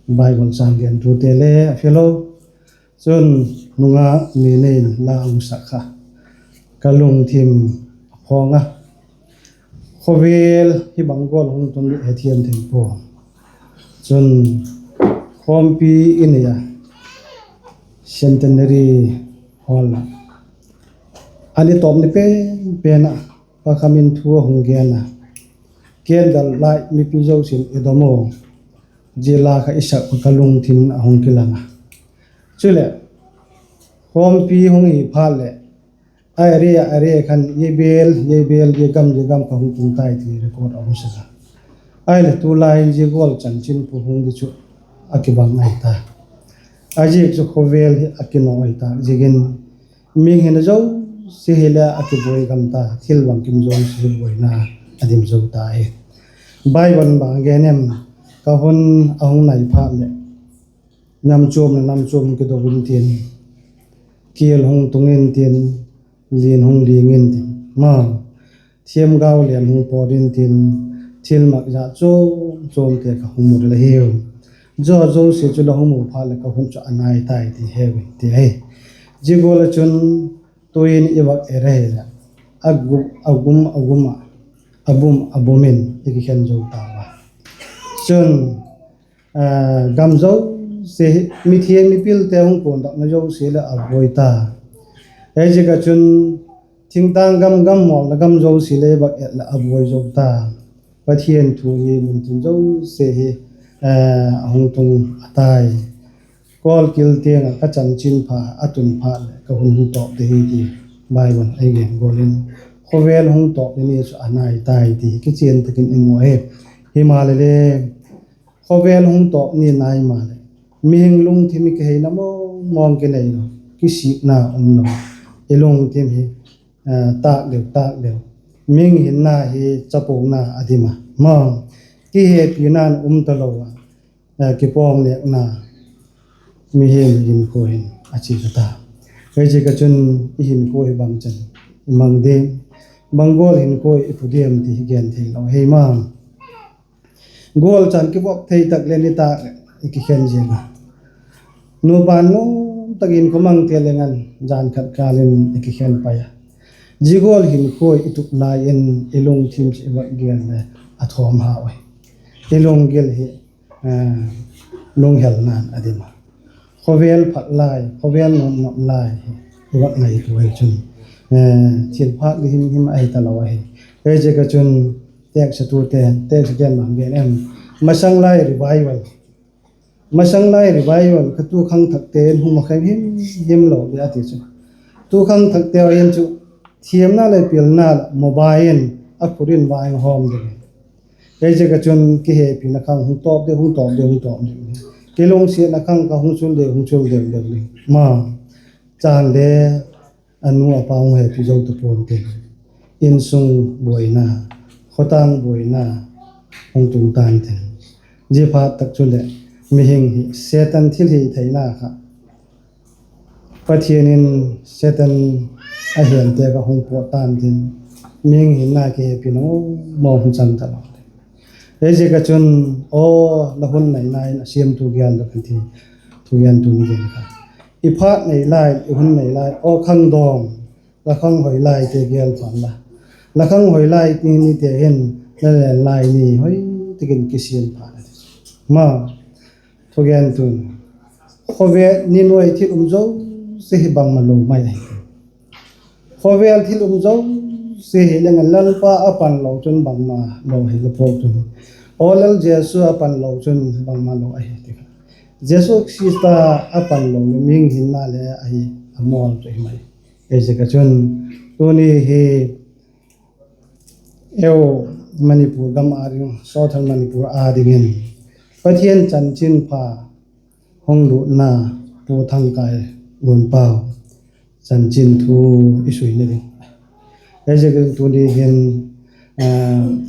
Bible chang gentute le a hilo. Chun nungak mi nei in la umsak kha ka lungthim a phawng a. Khawvel hi bang gual hung tung hethiam thei pua. Chun khawmpi i nei a, Centenary Hall ah, a ni tawp ni pen pen ah Pa Kham in thu a hung gen a, candle light mipi zosia'n i dom u, zia la kha i sak ka lungthim a hung kilang a. Chuleh khawmpi hung hi phat leh A area, area khan zia bêl, zia bêl, zia gam, zia gam ka hung tung tai ti record a um sek a. Ahileh tulai in zia gual chanchinpha hung di chu a kibang ahi ta. A ziak chu khawvel hi a kinaw ahi ta ziakin, mihing hina zosia hileh a kibuai gam ta, thil bangkim zosia buaina a dim zo ta hi. Bible in bang gen em? Ka hun a hung nai phat leh, nam chuam leh nam chuam hung kido intin, kial hung tung intin, lian hung ling intin, ma, thiamgau lian hung pawt intin, thilmak zat chuam chuamte ka hung mu ding ahiu. Zia zosia chu la hung mu phat leh ka hun chu a nai tai ti heu in, ti ahi. Zia gual ah chun tuin i vak et ahileh, a gum, a gum, a gum ah, a bum, a bum in i kikhen zo ta a. Chun, gam zosia, mithiam mipilte hung kuandakna zosia leh a buai ta. Hiziak ah chun thingtâng gam, gam mawlna gam zosia leh i vak et leh a buai zo ta. Pathian thu hi mun tin zosia hi a hung tung a tai. Kawlkil tiang ah ka chanchinpha a tun phat leh ka hun hung tawp ding hi ti Bible ei gen gual in, khawvel hung tawp ding ni chu a nai tai ti kichian tak in i mu ahi. Himaleh le, khawvel hung tawp ni nai maleh, mihing lungthim hi kiheina mawng mawng kinei lo, kisikna um lo, i lungthim hi tâk deu tâk deu, mihing hinna hi chapona a dim a, ma, kihepina'n um talo a, kipawng nêkna, mihing hinkhua hin a chia ta. Hiziak ah chun i hinkhua hi bangchan i mang diam, bang gual hinkhua i phu diam ti hi gen theilo ahi ma. Gual chan kivop thei tak leh nitâk leh i kikhen ziang a, nupa nuam tak in khawmangte leng an jan khat kâl in i kikhen pai a. Zia gual hinkhua i tup lai in i lungthim chu i vak gel leh a thawm hau ahi. I lunggil hi lunghelna'n a dim a, khawvel phat lai, khawvel nopnop lai hi i vak ngaitua hi chun thil phâk ding himhim ahi talo ahi. Hiziak ah chun teksatute, teksate'n bang gen em? Masang lai revival, masang lai revival kha tu khangthakte in hung ma kha himhim lo di a ti chu. Tu khangthakte in chu thiamna leh pilna leh mobile in a khut in vai hawm ding. Hiziak ah chun kihepina khang hung tawp deu, hung tawp deu, hung tawp deu. Kilungsiatna khang kha hung sul deu, hung sul deu deu ding ma. Chang le, a nu a pa hung hepi zo ta pua'n tin, insung buaina, khawtâng buaina hung tung ta'n tin. Zia phat tak chuleh, mihing hi Setan thilhitheina kha, Pathian in Setan a hente kha hung pawt ta'n tin, mihing hinna kihepina mawng mawng hung chang talo. Hiziak ah chun, aw, la hun naina in a siamtu gel la kan ti, thugentu'n gen kha, i phat nei lai, i hun nei lai, aw khangdawng, la khanghoi laite gel pan la, la khanghoi lai ni, nite hin la len lai ni hoi tak in kisiam phat a ti. Ma, thugentu'n, khawvel ni nuai thil um zosia hi bangma lo mai ahi. Khawvel thil um zosia hi leng a Lalpa a pan lo chun bangma lo hi la pawk chun, aw Lal Jesu a pan lo chun bangma lo ahi ti kha. Jesu Khrista a pan lo leh mihing hinna le ahi a mawl chu hi mai. Hiziak ah chun tuni hi eu Manipur gam â ding, Southern Manipur â dingin Pathian chanchinpha hung lutna, Pu Thangkai Gunpau chanchin thu i suina ding. Hiziakin tuni hin,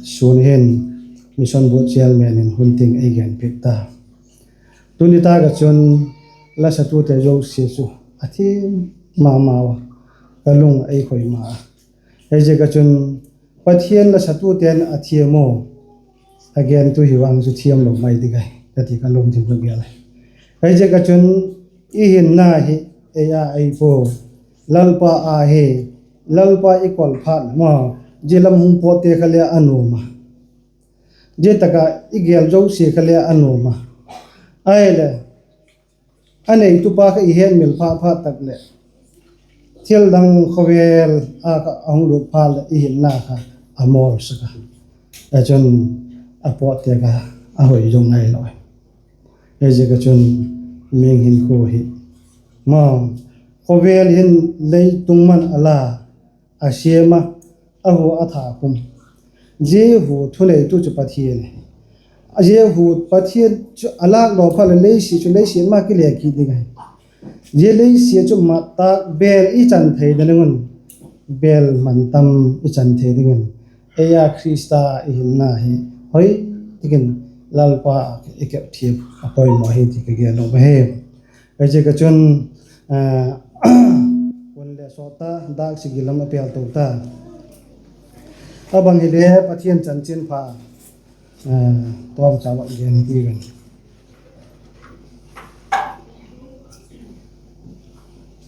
sun hin Mission Board Chairman in hun ting ei gen piak ta. Tuni tâk ah chun lasatute zosia chu a thiam ma mau a, ka lung ei khoi ma a. Hiziak ah chun Pathian lasatute'n a thiam u, a gentu hi vang chu thiamlo mai ding ahi ka ti ka lungthim ka gel ahi. Hiziak ah chun i hinna hi ei â ahi pua, Lalpa â hi, Lalpa i kol phat leh maw, zia lam hung pawtte kha le a nuam a, zia tak ah i gel zosia kha le a nuam a. Ahileh, a neitupa kha i hetmil phat phat tak leh, thil dang khawvel a kha a hung lut phat leh i hinna kha a mawlsak a, chun a pawtte kha a hoi zong ngai lo. Hiziak ah chun mihing hinkhua hi, ma, khawvel hin leitung man a la, a siam a, a hu a tha khum. Zia hu thuneitu chu Pathian ahi. Zia hu Pathian chu a lâk lo phat leh leisiat chu leisiat ma kile kit ding ahi. Zia leisiat chu mat tâk bêl i chan thei ding un, bêl man tam i chan thei dingin, ei a Khrista i hinna hi hoi takin Lalpa i kep thiam a poimaw hi ti ka gen nuam ahi. Ziaziak a chun, hun le sawt ta, dâk sagi lam a pêl to ta. A bang hile Pathian chanchinpha tawmcha vak gen hi ti ven.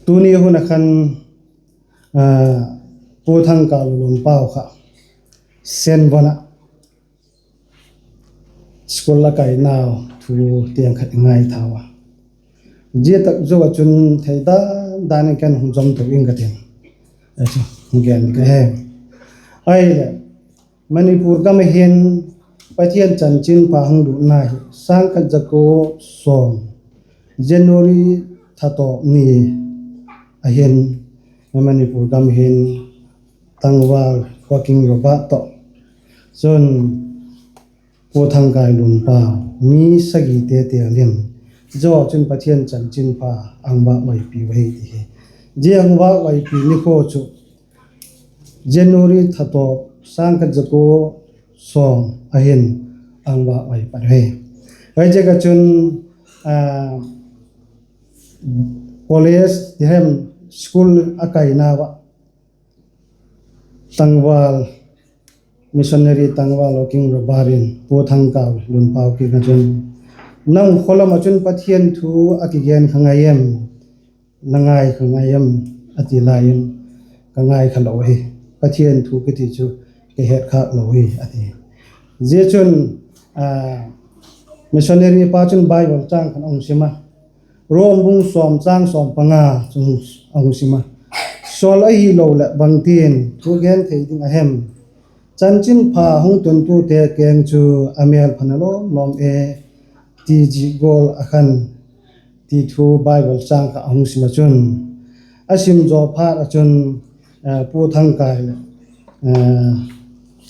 Tuni hun a khan Pu Thangkâl Lunpau kha Senvon ah school a kainau thu tiang khat i ngaithau a. Zia tak zo ah chun thei dan dan in ken hung zom to ing ka tin, hung gen ka he. Ahileh, Manipur gam a hin Pathian chanchinpha hung lutna hi sâng khat za kua sawm, January tha tawp ni a hin, Manipur gam hin tangval Waking Robert tawh, chun Pu Thangkâl Lunpau, mi sagite tial in, zia chun Pathian chanchinpha a hung vâk vaipi uh ahi ti hi. Zia hung vâk vaipi nikhua chu January tha tawp sâng khat za kua sawm a hin a hung vâk vai pat hi. Ziaziak a chun college ti hem, school a kainau ah tangval, missionary tangval Waking Robert in Pu Thangkâl Lunpau kiang ah chun, nang khaw lam ah chun Pathian thu a kigen kha ngai em, na ngai kha ngai em, a ti lai in, ka ngai kha lo hi, Pathian thu kiti chu ka het khâk lo hi, a ti. Zia chun missionary pa chun Bible châng khat a hung sim a, Rom bung sawm châng sawm panga chu a hung sim a, Saul ahiloleh bangtin thu gen thei ding a hem? Chanchinpha hung tuntute keng chu a mêl pha na lawm lawm e, ti zik gual a khan, ti thu Bible châng kha a hung sim ah chun, a sim zaw phat ah chun, Pu Thangkâl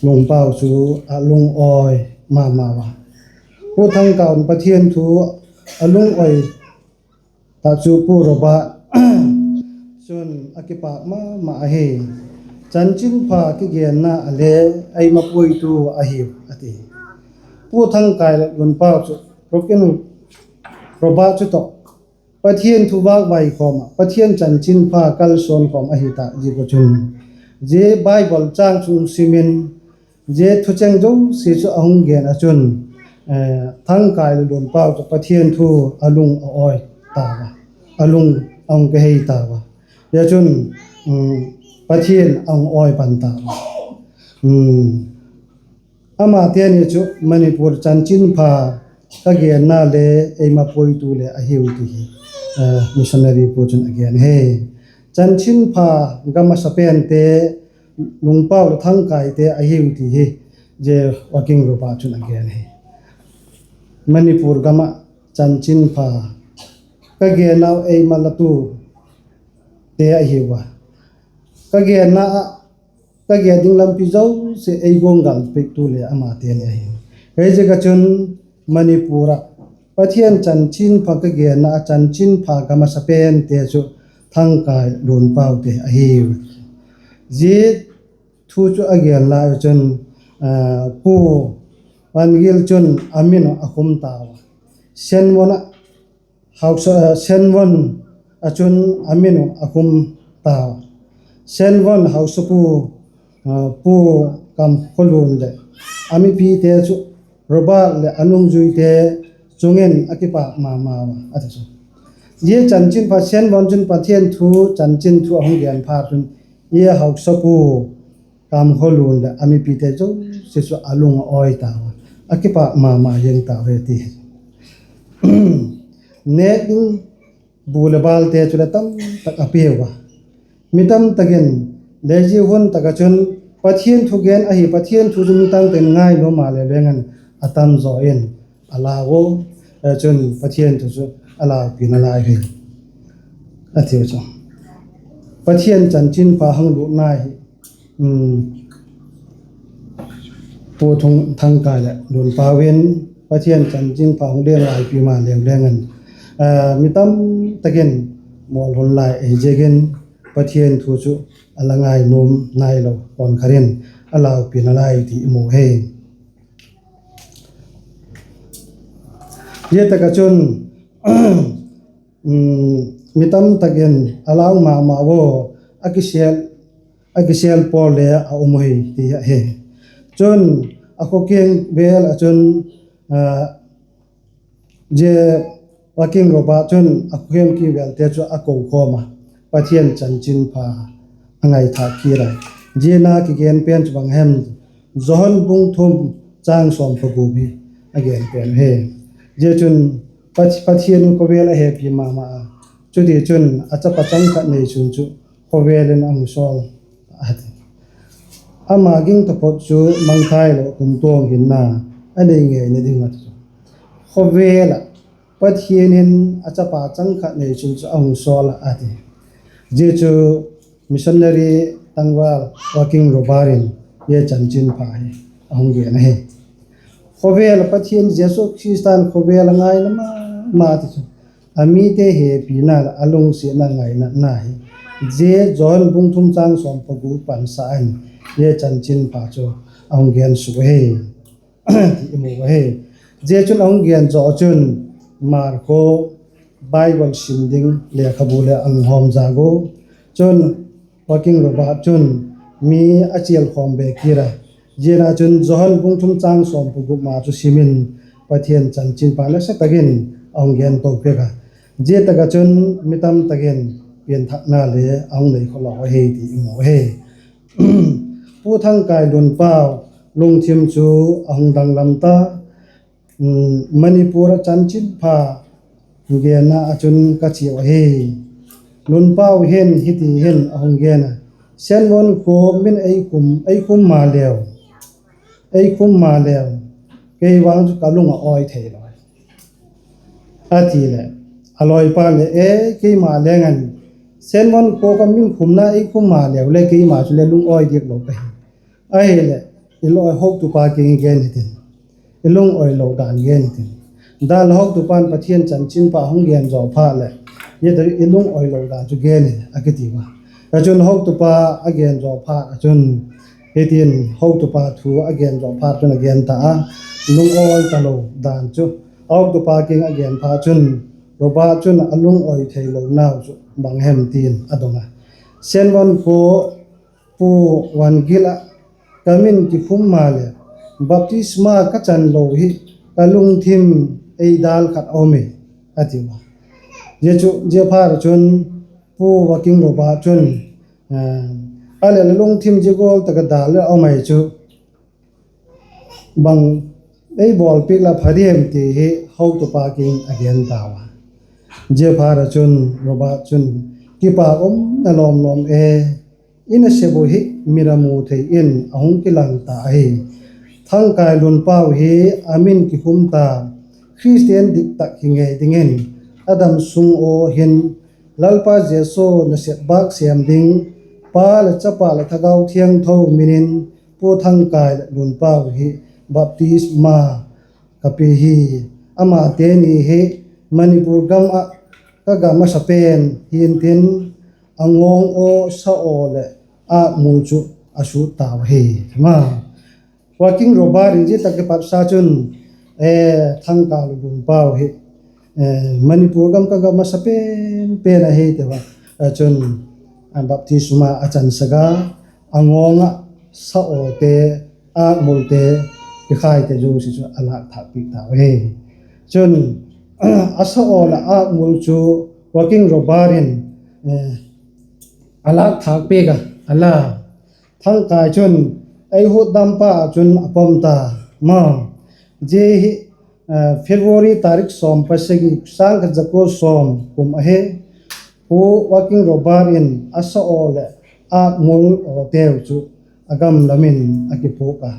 Lunpau chu a lungawi ma ma a. Pu Thangkâl Pathian thu a lungawi tak chu Pu Robert chun a kipâk ma ma ahi. Chanchinpha kigenna a le eima puitu ahiu, a ti. Pu Thangkâl Lunpau chu Robert chu tawh Pathian thu vâk vai khawm ah, Pathian chanchinpha kalsuan khawm ahi tak ziak a chun, zia Bible châng chu hung sim in, zia thucheng zosia chu a hung gen ah chun, Thangkâl Lunpau chu Pathian thu a lung a awi tau a, a lung a hung kihei tau a. Zia chun Pathian a hung awi pan tau a. Amate ni chu Manipur chanchinpha ka genna le eima puitu le ahiu ti hi missionary pu chun a gen hi. Chanchinpha gam a sapente Lunpau leh Thangkâlte ahiu ti hi zia Waking Robert chun a gen hi. Manipur gam ah chanchinpha ka gennau eima latute ahiu a, ka genna ah ka gen ding lampi zosia ei guanggal piaktu le amate ni ahi. Hiziak a chun Manipur ah Pathian chanchinpha ka genna ah chanchinpha gam a sapente chu Thangkâl Lunpaute ahiu. Zia thu chu a gen lai chun Pu Pangil chun a min uh a khum tau a. Senvon ah, Senvon ah chun a min uh a khum tau. Senvon hausapu Pu Kamkholun leh a mipite chu Robert leh a nungzuite chung in a kipâk ma ma a, a ti chu. Zia chanchinpha Senvon chun Pathian thu chanchin thu a hung gen phat chun, zia hausapu Kamkholun leh a mipite zosia chu a lung a awi tau a, a kipâk ma ma zing tau hi ti. Nêk ding bu leh bâlte chule tamtak a piau a. Mi tamtak in, le zia hun tak ah chun Pathian thugen ahi, Pathian thu chu mi tamtak in ngai nuam a le leng in a tam zaw in a lau a, chun Pathian thu chu a laupi nalai hi, a tiu chu. Pathian chanchinpha hung lutna hi Pu Thangkai leh Lunpau in Pathian chanchinpha hung leng ngaipi ma leu leng in, mi tam tak in mawl hun lai ei ziakin Pathian thu chu a la ngai nuam nailo, kawnkhat in a laupi nalai ti i mu hi. Zia tak ah chun mi tam tak in a lau ma ma ua, a kisêl pawl le a um uhi ti ahi. Chun a khawkiang vêl ah chun zia Waking Robert chun a khawkiang vêlte chu a kokhawm a, Pathian chanchinpha a ngaithâk kit a. Zia na kigen pen chu bang hem? Johan bung thum châng sawm paguk hi a gen pen hi. Zia chun Pathian in khawvel a hepi ma ma a, chutichun a chapa chang khat neisun chu khawvel in a hung sawl a ti. Ama ging taphot chu mangthailo kumtuang hinna a nei ngeina ding a ti chu. Khawvel ah Pathian in a chapa chang khat neisun chu a hung sawl a ti. Zia chu missionary tangval Waking Robert in zia chanchinpha hi a hung gen ahi. Khawvel ah Pathian Jesu Khrista'n khawvel a ngaina ma ma ti chu, a mite hepina leh a lungsiatna ngainatna hi zia Johan bung thum châng sawm paguk pansan zia chanchinpha chu a hung gen suk ahi ti i mu ahi. Zia chun a hung gen zaw chun Markho Bible sim ding lekhabu leh a hung hawm zak u. Chun Waking Robert chun mi a chialkhawm be kit a, zia na chun Johan bung thum châng sawm paguk ma chu sim in Pathian chanchinpha nasa tak in a hung gen to piak a. Zia tak ah chun mi tam tak in pianthakna le a hung nei khawlaw ahi ti i mu ahi. Pu Thangkai Lunpau lungthim chu a hung danglam ta. Manipur ah chanchinpha genna ah chun ka chiau ahi. Lunpau hin hiti hin a hung gen a, Senvon khua min ei khum maleu, ei khum maleu, kei vang chu ka lung a awi theilo, a ti leh, a lawipa leh, E, keima leng an, Senvon khua kha min khumna ei khum maleu le keima chule lung awi diak lo ka hi. Ahileh, i lawi hotupa kiang i gen hitin, i lung awilo dan gen hitin. Dan leh hotupa'n Pathian chanchinpha hung gen zaw phat leh, i lung awilo dan chu gen hi a kiti a. Chun hotupa a gen zaw phat ah chun, hitin hotupa thu a gen zaw phat chun a gen ta a, lung awi talo dan chu. A hotupa kiang a gen phat chun, Robert chun a lung awi theilonau chu bang hem tin a dong a, Senvon khua Pu Wangila ka min kikhum maleh, baptisma ka chan lo hi ka lungthim ei dal khat a um e, a ti a. Zia chu, zia phat ah chun Pu Waking Robert chun, A leh la lungthim zia gual tak a dal le a um ai chu, bang ei bawlpiak la pha diam ti hi hotupa kiang a gen tau a. Zia phat ah chun Robert chun, Kipâk umna lawm lawm e, i nasep uh hi mit a mu thei in a hung kilang ta ahi. Thangkai Lunpau hi a min kikhum ta, Khristian dik tak hi ngei dingin a dam sung ua hin Lalpa Jesu nasep bâk sêm ding, Pa leh Chapa leh Thagau Thiangtho min in Pu Thangkai leh Lunpau hi baptisma ka pia hi. Amate ni hi Manipur gam ah ka gam a sa pen hi'ntin, a ngawng aw, sa aw leh âkmul chu a sut tau ahi. Waking Robert in zia tak kipat sa chun, Thangkai leh Lunpau hi Manipur gam ka gam a sa pen pen ahi ti a. Chun baptisma a chansak a, a ngawng ah sa awte, âkmulte, kikhaite zosia chu a lâk thâk piak tau ahi. Chun a sa aw leh âkmul chu Waking Robert in a lâk thâk piak a, a la. Thangkai chun ei hutdampa ah chun a pom ta, ma. Zia hi February tarik sawm pasagi, sâng khat za kua sawm kum ahi. Pu Waking Robert in a sa aw leh âkmul awteu chu a gam lam in a kipuak a,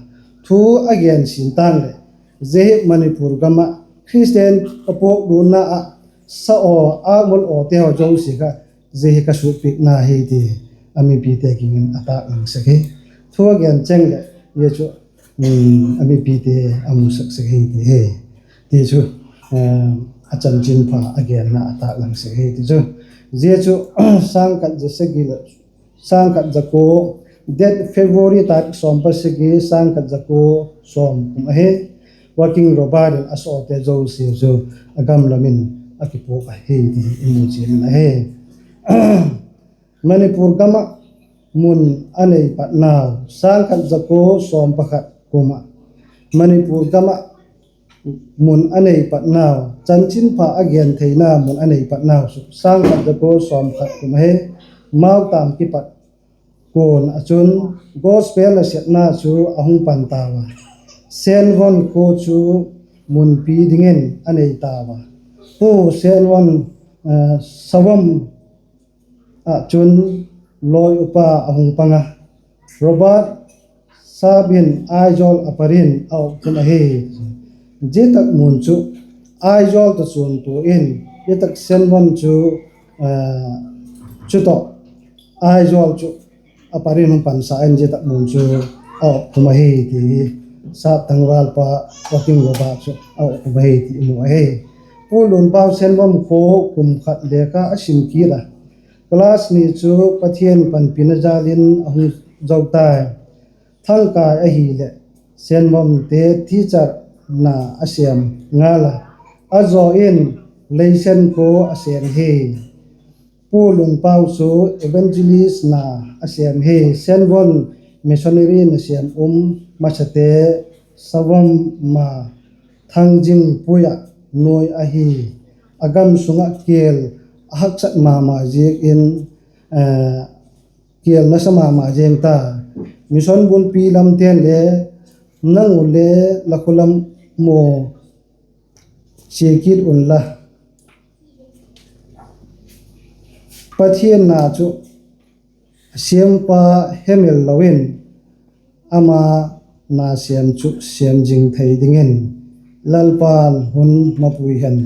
thu a gen sin tan leh, zia hi Manipur gam ah Khristian ka puak lutna ah sa aw, âkmul awteu zosia kha zia hi ka sutpiakna hi ti a mipite kiang in a tâk lang sek hi. Thu a gen cheng leh zia chu a mipite a musak sek hi ti hi. Ti chu a chanchinpha a genna a tâklang sek hi ti chu. Zia chu sâng khat za sagi leh, sâng khat za kua, date February tarik sawm pasagi, sâng khat za kua sawm kum ahi. Working Robert in a sawlte zosia chu a gam lam in a kipuak ahi ti i mu chian in ahi. Manipur gam ah mun a nei patnau, sâng khat za kua sawm pakhat kum ah Manipur gam ah mun a nei patnau, chanchinpha a gen theina mun a nei patnau chu sâng khat za kua sawm khat kum ahi. Mautam kipat kuan ah chun gospel nasepna chu a hung pan tau a, Senvon khua chu munpi dingin a nei tau a. Pu Senvon, Savom ah chun lawi upa a hung pang a, Robert Sap in Aizawl a pat in a op khum ahi. Zia tak mun chu Aizawl tawh chuantua in, zia tak Senvon chu chu tawh Aizawl chu a pat in hung pansa in zia tak mun chu a op khum ahi ti hi. Sap tangvalpa Working Robert chu a op khum ahi ti i mu ahi. Pu Lunpau Senvom khua kum khat lekha a sim kit a, class ni chu Pathian panpina jal in a hung zo tai. Thangkai ahileh Senvomte teacher na a sêm ngal a, a zaw in Leisen khua a sêm hi. Pu Lunpau chu evangelist na a sêm hi. Senvon missionary nasêm um masate Savom ma Thangjing pui ah nuai ahi. A gam sung ah kial a haksat ma ma ziak in, kial nasa ma ma ziang ta. Mission bulpi lamte'n le, nang u le la khua lam maw, chia kit unla, Pathian na chu siampa hemil lo in, ama na sêm chu sêm zing thei dingin Lalpa'n hun mapui hen,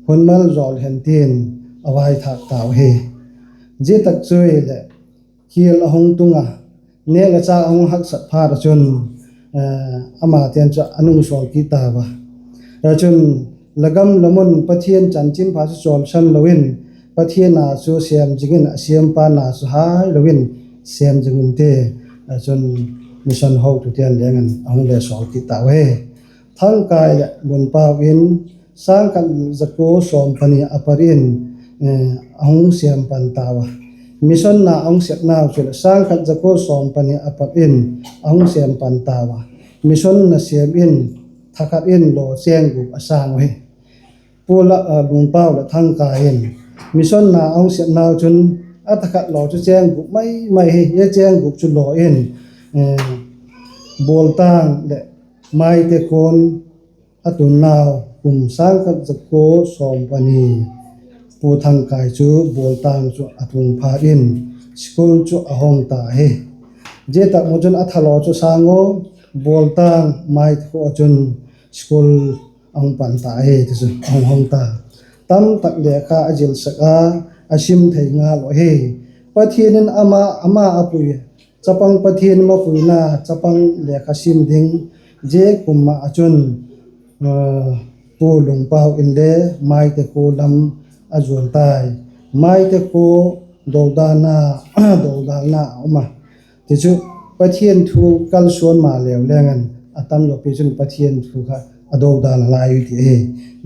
hun maljawl hen tin a vaithâk tau hi. Zia tak chu hileh kial a hung tung a, nêk le châk a hung haksat phat ah chun, amate'n chu a nungsawl kit tau a. Chun, la gam lam un Pathian chanchinpha chu chawlsan lo in, Pathian na chu sêm zing in, a siampa na chu hai lo in sêm zing unti. Chun, mission hotute'n leng in a hung le sawl kit tau hi. Thangkai leh Lunpau in sâng khat za kua sawm pani a pat in a hung sêm pan tau a. Mission na a hung sepnau chu leh sâng khat za kua sawm pani a pat in a hung sêm pan tau a. Mission nasêm in tha khat in law chêng gup a sâng uhi. Pu Lunpau leh Thangkai in mission na a hung sepnau chun a tha khat law chu chêng gup mai mai hi. Zia chêng gup chu law in Bualtâng leh Maite khua'n a tunnau kum sâng khat za kua sawm pani, Pu Thangkai chu Bualtâng chu a tun phat in school chu a hong ta hi. Zia tak mun chun a tha law chu sâng u, Bualtâng Maite khua ah chun school a hung pan ta hi, ti chu a hung hong ta. Tamtak lekha a zilsak a, a sim thei ngal u ahi. Pathian in ama, ama a pui, chapang Pathian mapuina chapang lekha sim ding, zia kum ah chun Pu Lungpau inle Maite khua lam a zuan tai. Maite khua dodalna, dodalna a um a. Tichu Pathian thu kalsuan maleu leng in a tam zawpi chun Pathian thu kha a dodal nalai ui ti ahi.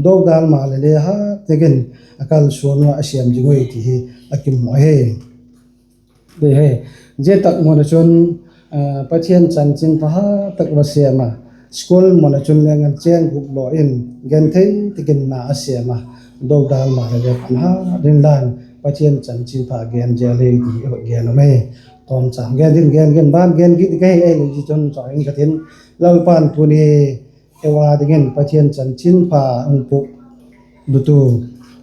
Dodal maleh le hat tak in a kalsuan ua a siam zing ui ti hi a kimu ahi. Zia tak mun ah chun Pathian chanchinpha hat tak va siam a, school mun ah chun leng in chêng gup law in genthei tak in na a siam a, dodal maleh le pan hat ding lan Pathian chanchinpha gen zel hi ti i gen um ahi. Tawmchang gen ding, gen gen ban gen kit ding ka hi ahileh zia chun chaw in ka tin. Lalpa'n tuni ei ua dingin Pathian chanchinpha hung puklutu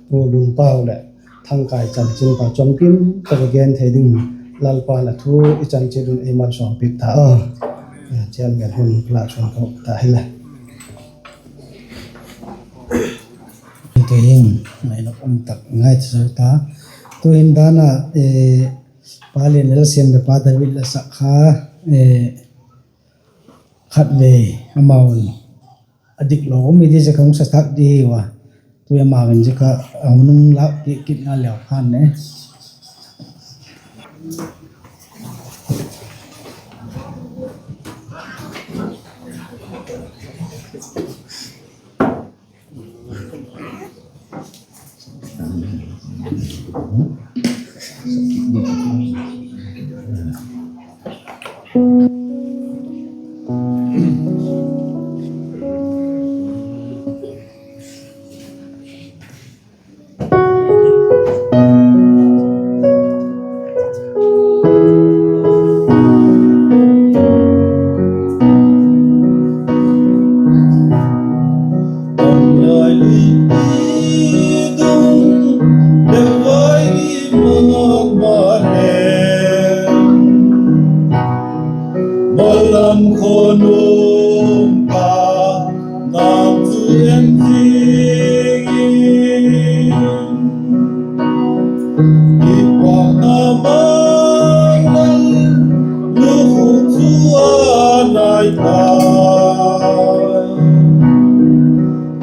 Pu Lungpau leh Thangkai chanchinpha chawmkim tak a gen thei ding Lalpa'n a thu i chan chiat un ei malsawmpiak ta a. Chairman hun la chuan ka ta hile. Tuhin ngaina um tak ngai chu ta. Tuhin dan a Pa Lian Lalsiam leh Pa David la sak kha eh, khatvei amau'n a dik lo um i di zia ka hung sa thak di hi ua. Tu amau'n zia ka a hun hung lâk kit na leu khan ne. Malam khonung ka ngam chu en zing in, i pâkna mang lal lukhuk chu a nai ta.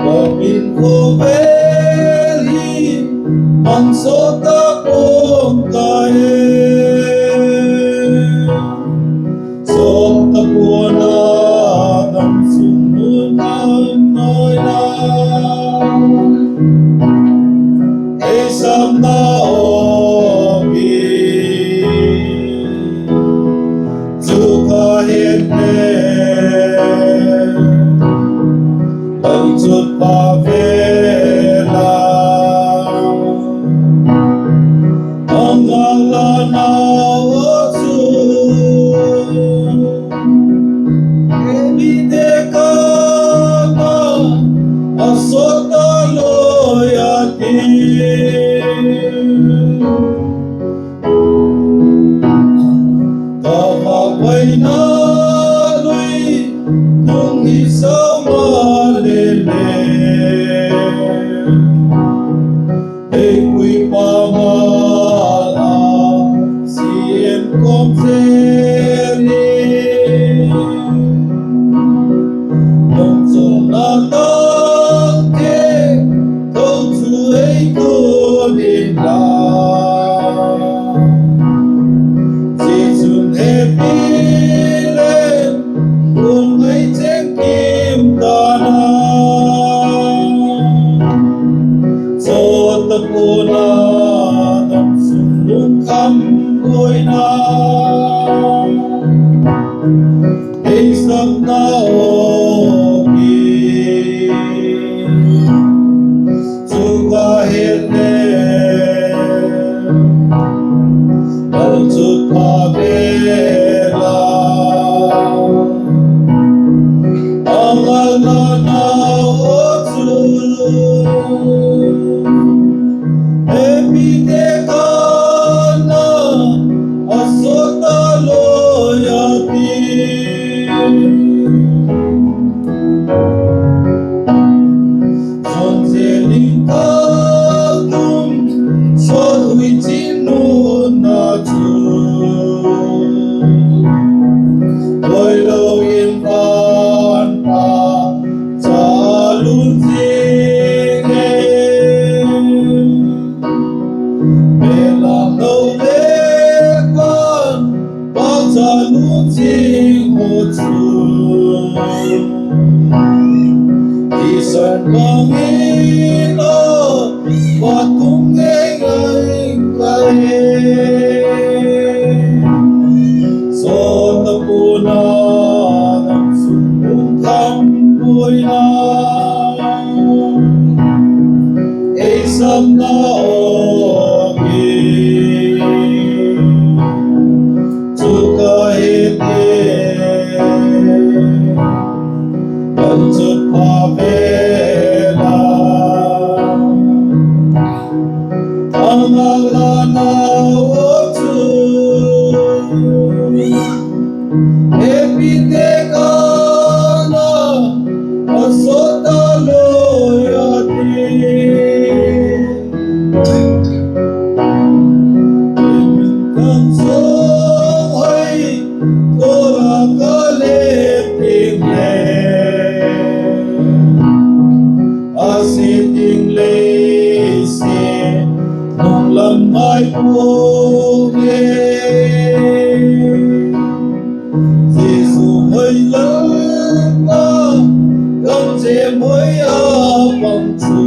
Ka pin khawvel hi man sawt a pawm ka e. Sawt a puana dam sung mun am nai la, ei sapna awk i chu ka het le, bangchut pha vela a ngâk la nau chu, ei mite kâ ma a sawt a loi a ti. Ka vak vaina lui tung hi sau ma le le, ei pui pa ma la si en kawm zel in, nong chawlna tangte tho chu ei tun inla, zia chun hepi le kuang ei chêng kim dan a. Sawt a puana dam sung lungkham buaina ei sapna awk i chu ka het le, bangchut pha vela a ngâk la nau chu, ei mite kâ ma a sawt a loi a ti. Sawt zel ding ka tum, sawt hui chin nunna chu, doi lo in pan pa cha lun zing e. Belam lo le pan pa cha lun zing mu chu, i san bang in a va tung ngei ngai ka e. Sawt a puana dam sung lungkham buaina ei sapna awk i chu ka het e, bangchut pha vela a ngâk la nau chu, ei mite kâ ma a sawt a loi a ti. Kan sawt hoi ko Jesu hoi Lalpa, gam zem hoi a pang chu,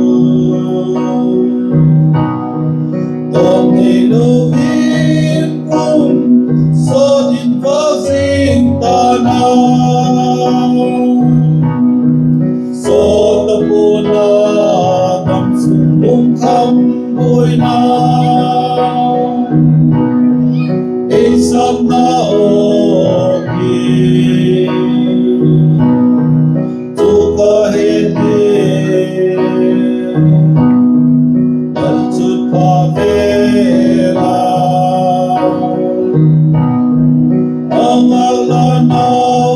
tawm theilo in kum sawt in vak zing ta'n a, sawt a puan a dam sung lungkham buaina, ei sapna aw hi, tu ka het hi, a chut pha vela, a ngak la nau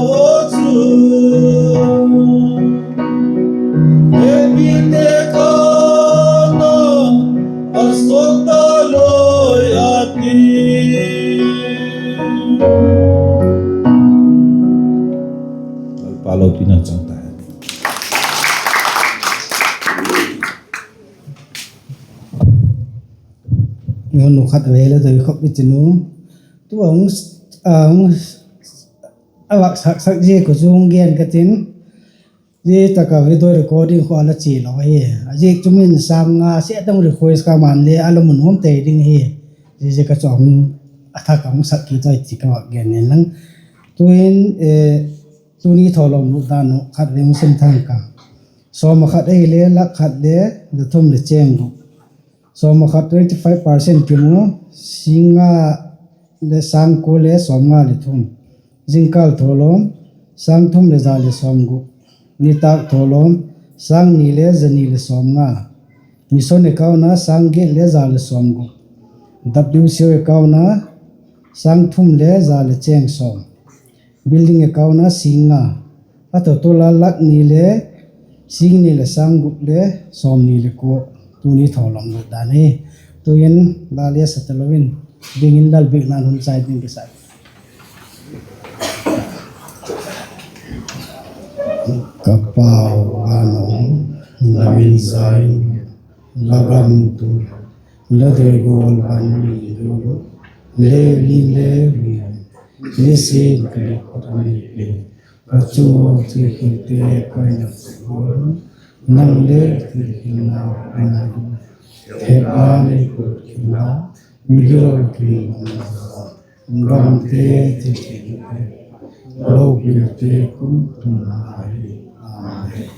chu, hepite kâna a sawt ta loi a ti. Lalpa lopina chang ta hen. Hun nu khat vei le doi khop i ti nu. Tu a hung, a hung, a vak sak sak ziak uh chu hung gen ka tin. Zia tak a video recording khu a la chia lo ahi. A ziak chu min sâng nga sia dang request ka man le a la mu nuam tei ding hi. Zia ziak a chu a hung, a thak a hung sak kit ui ti ka vak gen in lang. Tu'hin, tuni thawlawm lut dan uh khat vei hung sim thang ka. Sawm a khat ahile lak khat le za thum le cheng guk. Sawm a khat twenty five percent kimu, sîng nga le sâng kua le sawmnga le thum. Zingkal thawlawm, sâng thum le za le sawmguk. Nitâk thawlawm, sâng ni le za ni le sawmnga. Mission account a sâng giat le za le sawmguk. W C O account a sâng thum le za le cheng sawm. Building account a sîng nga. A total a lak ni le sîng ni le sâng guk le sawmni le kua. Tuni thawlawm lut dan hi. Tu'hin la le sa talo in, dingin Lal biakna hun chai ding kisa. Ka Pau, la min za in, la gam tung, la deigual ban mi dulu, le li le mi, ni sin ka le khot a ni pe, ka chu ti hi te ka na gual, nang le ti hi na ka na, he ba le kut ki na, mi lo ki na, gam te ti hi te, lo ki te kum tung na hi. Amen.